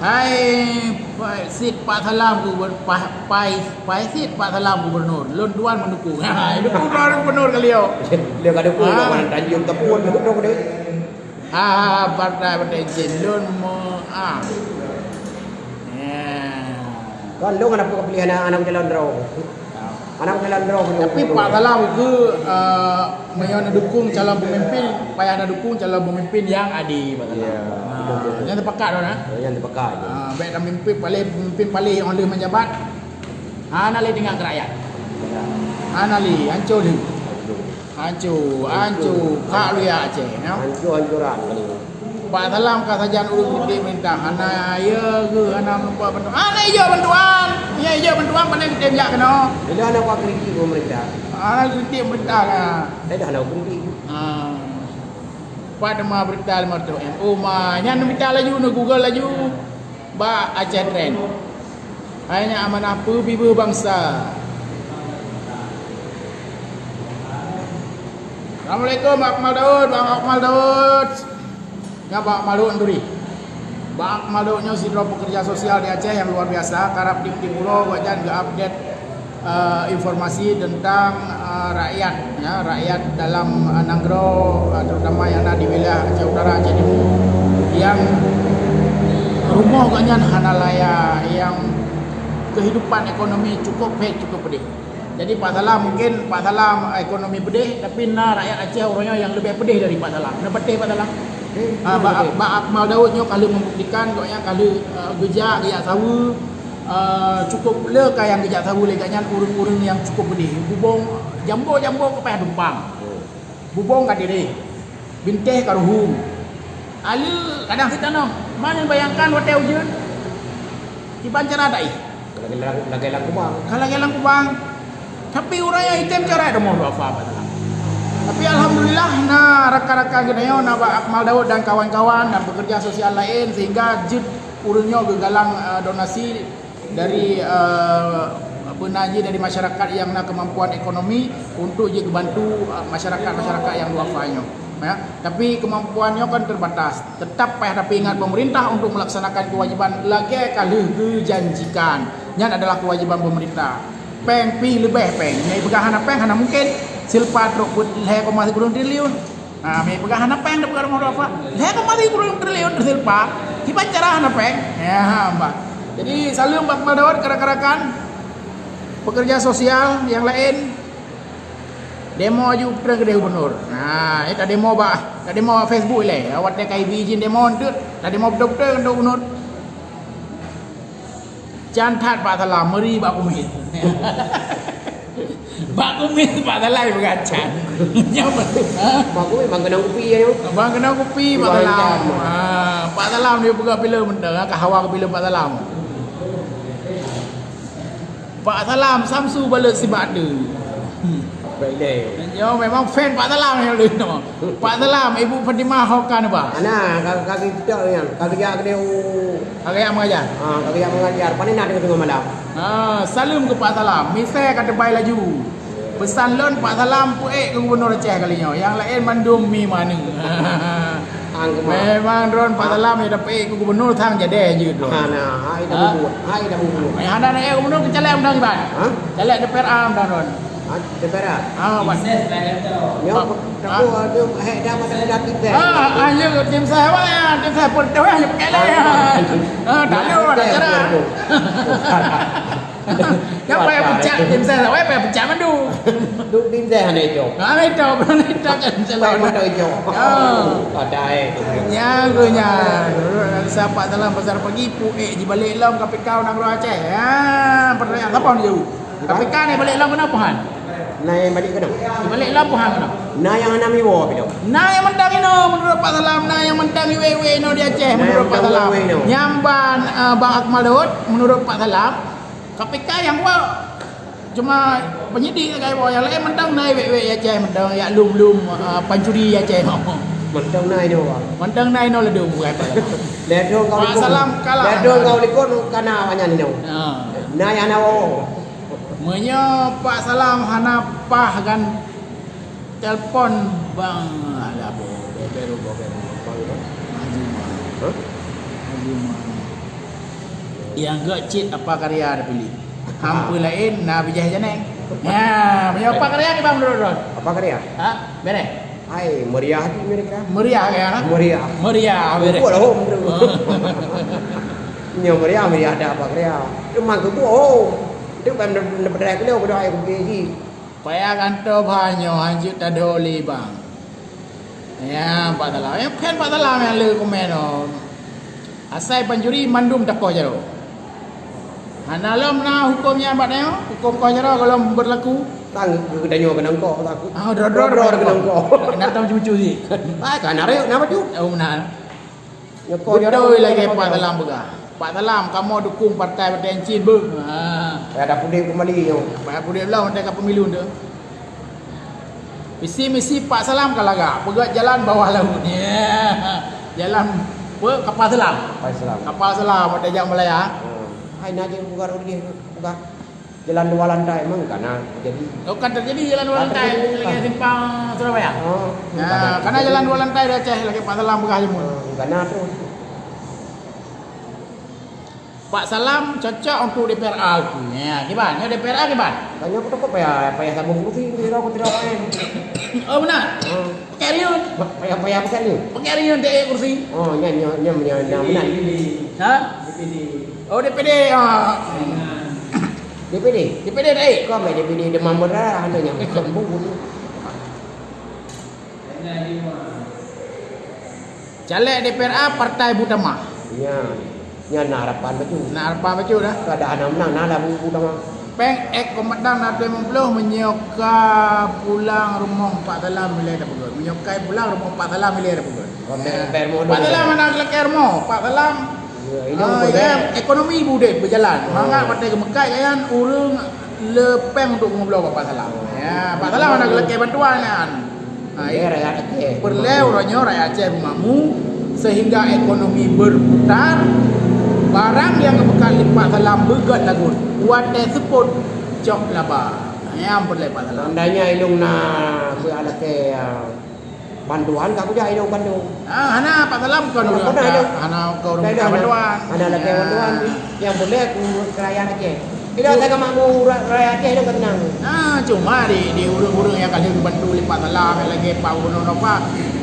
Hai, Pak Sid Pak Salam gubernur, Pak, Pak, Pak Sid Pak Salam gubernur. Lôn tuan mendukung. Ha, dukung tuan gubernur kali ya. Dia kada pun. Ha. Tanjung Tepun tu tu. Ah, partai, partai jin lôn mo, ah. Ya. Kan lôn hana peue pilihan anak, anak calon droe. Anak calon droe. Tapi Pak Salam ke, eh, meunyoe neudukung calon pemimpin, payah neudukung calon pemimpin yang adil, Pak Salam. Ya, ah, betul, betul. Nyan teupakat dah, nah. Ya, nyan teupakat. Ah, baik dah pemimpin paling, pemimpin paling yang lheueh menjabat. Hana lé tinggai keu rakyat. Ya. Hana lé, hancô lé. Hancô, hancô, hancô. Ka luya Aceh, ya. Hancô-hancoran kali. Pak Salam ka sajan ureuëng kritik pemerintah, hana ya geuh, hana meumpa bantuan. Hana ijok bantuan. Ya ijok bantuan, pandai kritik jak keunoe. Bila hana kuat kritik pemerintah. Hana kritik pemerintah lah. Dah hana kritik. Ah. Pat teuma berita lima ratus M. Oh, ma, nyan berita laju, neu Google laju. Bak Aceh Trend. Hai nyan amanah peubibeuh bansa. Assalamualaikum, Bang Akmal Daud, Bang Akmal Daud. Nyan Bang Akmal Daud Enturi. Bang Akmal Daud nyoe sidroe pekerja sosial di Aceh yang luar biasa, karab tiep-tiep uroe gobnyan geu-update eh, informasi tentang, eh, rakyat, ya, rakyat dalam, eh, nanggroe, eh, terutama yang na di wilayah Aceh Utara, Aceh Timu, yang rumoh gobnyan hana laya, yang kehidupan ekonomi cukup pet, cukup pedih. Jadi Pak Salam, mungkin Pak Salam ekonomi pedih, tapi na rakyat Aceh uroe nyoe yang lebih pedih dari Pak Salam. Na pedih Pak Salam? Pedih, ah, Bak, pedih. Bak Akmal Daud nyoe ka lheueh membuktikan gobnyan ka lheueh, eh, geujak, geujak saweue, eh, cukup le ka nyang geujak saweue lé gobnyan ureuëng-ureuëng nyang cukup beudeh. Bubong, jambo-jambo ka payah tumpang. Bubong ka tireh. Bintéh ka ruhueng. Aleue kadang sitanoh. Man neubayangkan watée ujeuen, kiban cara taéh. Lagée lam, lagée lam kubang. Ka lagée lam kubang. Tapi ureuëng nyang item cara rumoh duafa Pak Salam. Tapi alhamdulillah, na rakan-rakan geutanyoe, na Bak Akmal Daud dan kawan-kawan dan pekerja sosial laén, sehingga jeuet ureuëng nyoe geugalang, eh, donasi dari, eh, apa na jih, dari masyarakat yang na kemampuan ekonomi untuk jeuet geubantu, eh, masyarakat-masyarakat yang duafa nyoe. Ya, tapi kemampuan nyoe kan terbatas. Tetap payah tapeuingat pemerintah untuk melaksanakan kewajiban lagée ka lheueh geujanjikan. Nyan adalah kewajiban pemerintah. Péng pih leubeh péng. Nyang peugah hana péng hana mungkin. Silpa trok buet lhée koma sikureueng triliun. Ha, mé peugah hana péng, dak peugah rumoh duafa. Lhée koma sikureueng triliun silpa. Kiban cara hana péng. Ya, bah. Jadi, saleuem bak Akmal Daud, rakan-rakan, pekerja sosial yang lain. Demo aju trön keudeh gubernur. Ha, eh, tademo bak, tademo bak Facebook lé. Awak teuka ibi izin demo enteuk, tademo beutôi-beutôi keu gubernur. Can that Pak Salam, meuri bak kumis. Bak kumis Pak Salam peugah can. Nyoe beutôi, ha? Bak kumis bang keunong kupi ya, nyoe. Bang keunong kupi Pak Salam. Ha, Pak Salam dia peugah filem mantong, ka hawa keu filem Pak Salam. Pak Salam, Samsu balut sibak tu. Baik deh. Nyoe memang fan Pak Salam nyoe lé nyoe. Pak Salam, Ibu Fatimah ho ka neuba? Ana, ka, ka geujak nyan, ka geujak keudeh u. Ka geujak mengajar? Ha, ka geujak mengajar. Pane na teungoh-teungoh malam. Ha, saleuem keu Pak Salam. Misai ka teubai laju. Peusan lôn Pak Salam peuék keu gubernur Aceh kali nyoe. Nyang laén mandum mi maneuk. Memang droen Pak Salam ya dapeuék keu gubernur sang jadeh jeuet droen. Ha, nah, hai dah bubut. Hai dah bubut. Nyang hana naék gubernur keu caleg mantong iban. Ha? Caleg D P R A mantong droen. Ha, Jepara. Ah, Pak. Nyoe, ah, aku ada hek dah masa dah tiba. Ah, ah, ya, tim saya, wah, ya, tim saya pun tahu, ya, kele, ya. Ah, tak ada, tak ada. Ya, payah pecah, tim saya, wah, payah pecah mandu. Duk tim saya hana itu. Ah, itu, bukan itu, kan, Pai mata hijau. Ah. Ada, eh. Ya, gunya. Siapa dalam pasar pagi, pu, eh, di balik lom K P K orang Aceh. Ya, pertanyaan, siapa ni jauh? K P K ni balik lom kenapa, Han? Nah, yang balik kena. Balik lom, Han, kena. Nah, yang hana miwo, pidong. Nah, yang mentang ino, menurut Pak Salam. Nah, yang mentang iwe-iwe ino di Aceh, menurut Pak Salam. Nah, yang mentang iwe-iwe ino. Nyamban, eh, Bang Akmal Daud, menurut Pak Salam. K P K yang buat cuma penyidik sagai, yang lain mentang nah iwe-iwe Aceh, mentang yak lum-lum, eh, pancuri Aceh. Mentang nah ino, Bang. Mentang nah ino ledung, bukan Pak Salam. Ledung kau Pak likot. Salam kalah. Ledung kau likot, kana awaknyan ino. Ha. Nah, yang nawo. Meunyoe Pak Salam hana paih kan, telepon Bang, ada apa? Beberu, beberu. Bang, apa? Haji Umar. Hah? Haji Umar. Yang gak cit Apa Karya ada pilih. Hampa lain, na bijah janeng. Ya, meunyoe Apa Karya ke, Bang, menurut Ron? Apa Karya? Ha? Beres? Hai, meriah di mereka. Meriah ke, ha? Meriah. Meriah, beres. Buat lah, hom, tu. Oh. Nyo meriah, meriah ada Apa Karya. Cuma ke buat, hom. Itu kan benda-benda kena berdoa yang pergi. Payah kanto banyoe hanjeuet tadoli, Bang. Ya, Pak Salam. Ya, bukan Pak Salam yang le komen, oh. Asai pancuri mandum takoh jaroe. Hana lom na huköm nyang bak nyoe, huköm koh jaroe golom berlaku. Tang geutanyoe keunong koh, takut. Ah, dro-dro, dro-dro keunong koh. Kena tam cucu sih. Ah, kan arek, kenapa tu? Oh, benar. Beutôi lagèe Pak Salam peugah. Pak Salam, kamoe dukung partai Partai Encin beuh. Ha. Payah dapur udép kembali nyoe. Payah dapur udép lom, watèe ka pemilu tu. Visi misi Pak Salam ka lagak, peugöt jalan bawah laut. Ya. Jalan, apa, kapal selam. Kapal selam. Kapal selam, watèe jak Malaya. Hmm. Hai, na jeuet peugah ureueng jih, peugah. Jalan dua lantai memang kana terjadi. Oh, kan terjadi jalan dua lantai, terjadi, lagèe simpang Surabaya. Oh, nah, kana jalan dua lantai di Aceh lagèe Pak Salam peugah jameun. Oh, kana terus. Pak Salam cocok untuk D P R A tu. Ya, kiban? Ya, D P R A kiban? Tanya apa tu, payah, payah sambung kursi, tidak, tidak main. Oh, benar? Hmm. Pakai riun. Payah, payah pakai riun. Pakai riun, tak kursi. Oh, nya, nya, nya, nya, nya, benar. Ha? Oh, D P D, ah. D P D? D P D naik. Kau main D P D demam berdarah, ada yang kembung. Caleg D P R A Partai Butamah. Ya. Nyan na harapan bacut. Na harapan bacut dah. Kada hana menang, na dah Butamah. Peng ek kombatan na tujuh puluh meunyoe ka pulang rumoh Pak Salam ilèe dah peugöt. Meunyoe ka pulang rumoh Pak Salam ilèe dah peugöt. Pak Salam hana geulakèe rumoh. Pak Salam, ya, ini ah, ya, ekonomi budek berjalan. Oh. Mangat watèe geumeukat nyan ureueng le peng untuk meubloe bak Pak Salam. Ya, Pak Salam hana geulakèe bantuan nyan. Ha, peureulèe uroe nyoe rakyat Aceh beumakmu sehingga ekonomi berputar, barang nyang geumeukat lé Pak Salam beugöt lagot, watèe seupôt cok laba. Nyan peureulèe Pak Salam. Tandanya ilong na beu alakèe, ah, bantuan ka kujak ilong bandum. Ah, hana, Pak Salam kon ureueng hana, hana, hana bantuan. Hana lakèe bantuan. Nyang peureulèe keu rakyat Aceh. Tidak, saya makmu rakyat Aceh dah tenang. Ah, cuma di, di ureueng-ureueng nyang ka lheueh geubantu lé Pak Salam, lagèe Pak Gubernur Nova,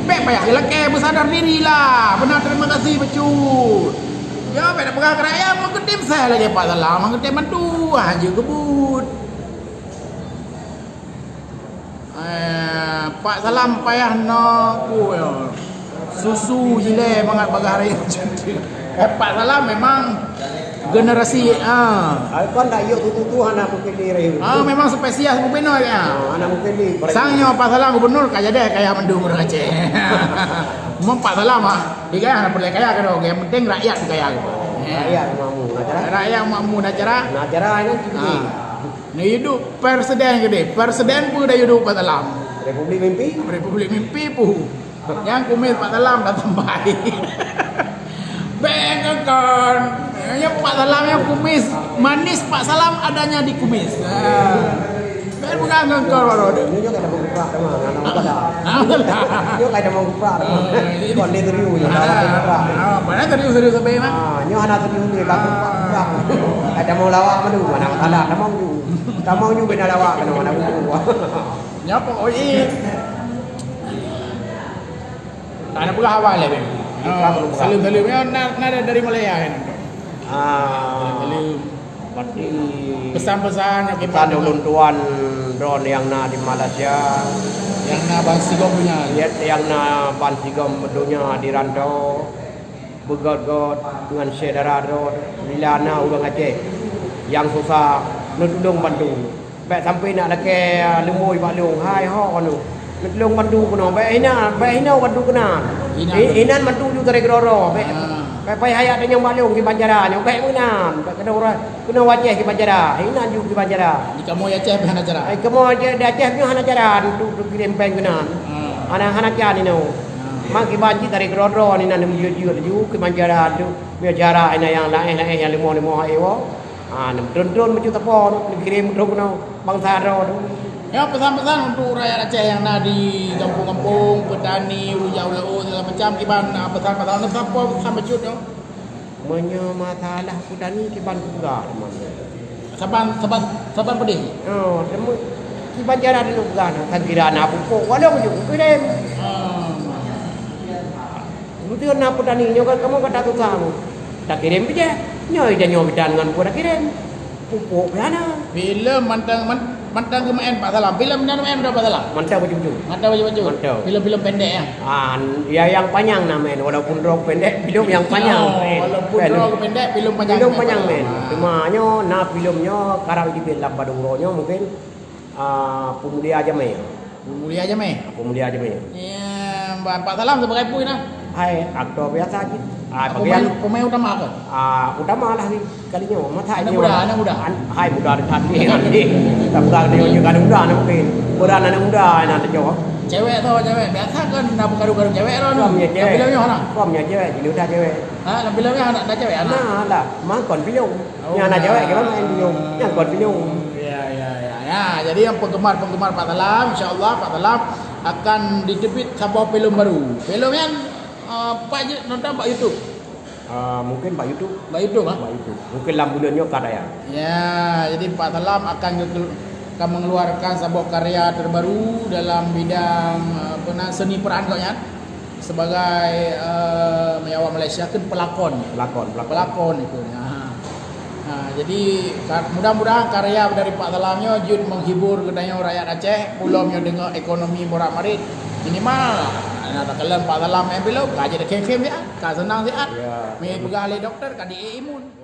bèk payah geulakèe, bersadar diri lah. Beuna terima kasih bacut. Ya, bèk peugah keu rakyat, meukeudeh sai lagèe Pak Salam, meukeudeh bantu, ah, jeuet geubeuet. Eh, Pak Salam payah noe, susu jilèe mangat bagah raya. Eh, Pak Salam memang generasi, ah. Alpan dak yuk tutu-tutu hana mungkin di raya. Ah, memang spesies gubernur ya. Ah, hana mungkin di. Sang nyoe Pak Salam gubernur ka jadi kaya mandum ureueng Aceh. Memang Pak Salam ah, dia kaya hana peureulèe kaya keudroe, yang penting rakyat kaya. Rakyat makmu, nah cara. Rakyat makmu, nah cara. Nah cara kan. Ah. Neuduek presiden keudeh. Presiden peue dah duek Pak Salam? Republik mimpi? Republik mimpi peue. Nyang kumis Pak Salam dah tambai. Bèk kon. Nyang Pak Salam nyang kumis. Manis Pak Salam adanya di kumis. Ha. Bèk peugah ngon kon baroe. Teuma, hana masalah. Hana masalah. Nyoe kai tamong kuprak, teuma. Eh, jadi kon lé serius, ah, lawak lé kuprak. Ah, padahal serius-serius sabe mah. Ah, nyoe hana serius lé, ka kuprak, kuprak. Kai tamong lawak madu, hana masalah, tamong ju. Tamong ju bina lawak keunoe, hana buku. Nyoe pokok jih. Tak ada pula awal lé, Bang. Bukan, bukan. Salam-salam. Ya, na, na dari Malaya kan? Ah. Salam-salam. Berarti pesan-pesan nyang pesan ulôn tuan droe nyang na di Malaysia, nyang na ban sigom donya, nyang na ban sigom donya di rantau, beugöt-göt ngon syedara droe, bila na ureuëng Aceh nyang susah, neutulông bantu. Bék sampoe na lakée, ah, leumui bak lôn, hai ho keunoe. Neutulông bantu keunoe, bék hina, bék hina bantu keunan. Hina. Hi-, hinan bantu ju tarek keudroe-droe, bék. Ah. Bék pai hayat nyang bak lôn kiban cara nyoe, bék meunan. Bék keunoe ureuëng, keunoe Aceh kiban cara, hinan ju kiban cara. Di kamoe Aceh pih hana cara. Ai kamoe Aceh, di Aceh nyoe hana cara untuk, untuk kirém péng keunan. Ah. Hana, hana can inoe. Ah. Mang kiban jih tarek keudroe-droe hinan meujeuet-jeuet laju kiban cara tu. Meunyoe cara hinan nyang laén-laén nyang leumoh-leumoh hai woe. Ah, neutron-tron bacut sapo, neukirém trok keunoe bansa droe tu. Ya, pesan-pesan untuk rakyat Aceh nyang na di gampông-gampông, petani, ureuëng jak u laôt, segala macam, kiban, ah, pesan-pesan, sapo pesan bacut nyoe? Meunyoe masalah petani, kiban peugah teuma. Saban, saban, saban pedih. Oh, teuma kiban cara dulu peugah na, kan kira na pupuk, walau bacut kirém. Ah. Beutôi na petani nyoe kan kamoe ka tasusah mu. Takirém bijéh. Nyoe ija nyoe bidan ngon buet takirém. Pupuk pih hana. Filem mantong, man-, mantong geumeu'en Pak Salam. Filem na meu'en Pak Salam? Mantong bacut-bacut. Mantong bacut-bacut. Mantong. Filem-filem pendek ya? Ah, ya yang panjang na meu'en. Walaupun droe pendek, filem yang panjang. Oh, walaupun droe pendek, filem panjang. Filem panjang meu'en. Ah. Cuma nyoe na filem nyoe karang jibeuet lam padum uroe nyoe mungkin Ah, peumulia jamé. Peumulia jamé? Peumulia jamé. Ya, Pak Salam sebagai peue na? Hai, aktor biasa cit. Ah, pemain, pemain utama apa? Ah, utama lah ni kali nyoe. Masa anak muda, anak muda. Hai, muda dekat ni nanti. Tak pegang dia juga anak muda nak mungkin. Peran anak muda nak tejawab. Cewek tu, cewek. Biasa kan nak bergaru-garu cewek tu. Filem nyoe hana? Filem nyoe cewek, jadi udah cewek. Ha, filem nyoe hana ada cewek hana? Nah, ada. Mangkon filem. Oh, nyang na cewek kira main dulu. Nyang kon pinyong. Ya, ya, ya, ya. Jadi yang penggemar-penggemar Pak Salam, insya-Allah Pak Salam akan diteubiet saboh filem baru. Filem nyan, eh, Pak jeuet nonton bak YouTube. Ah, mungkin bak YouTube. Bak YouTube, ha? Bak YouTube. Mungkin lam buleuen nyoe ka tayang. Ya, jadi Pak Salam akan ge-, akan mengeluarkan saboh karya terbaru dalam bidang, eh, apa na, seni peran gobnyan. Sebagai, eh, meunyoe awak Malaysia kan pelakon. Pelakon, pelakon. Pelakon itu. Ha. Ha, jadi ka-, mudah-mudahan karya dari Pak Salam nyoe jeuet menghibur geutanyoe rakyat Aceh, pulom nyoe deungoe ekonomi morat-marit. Minimal, na takalon Pak Salam eh, belom ka jadi khem-khem siat, ka senang siat. Ya. Meupeugah lé doktor ka di imun.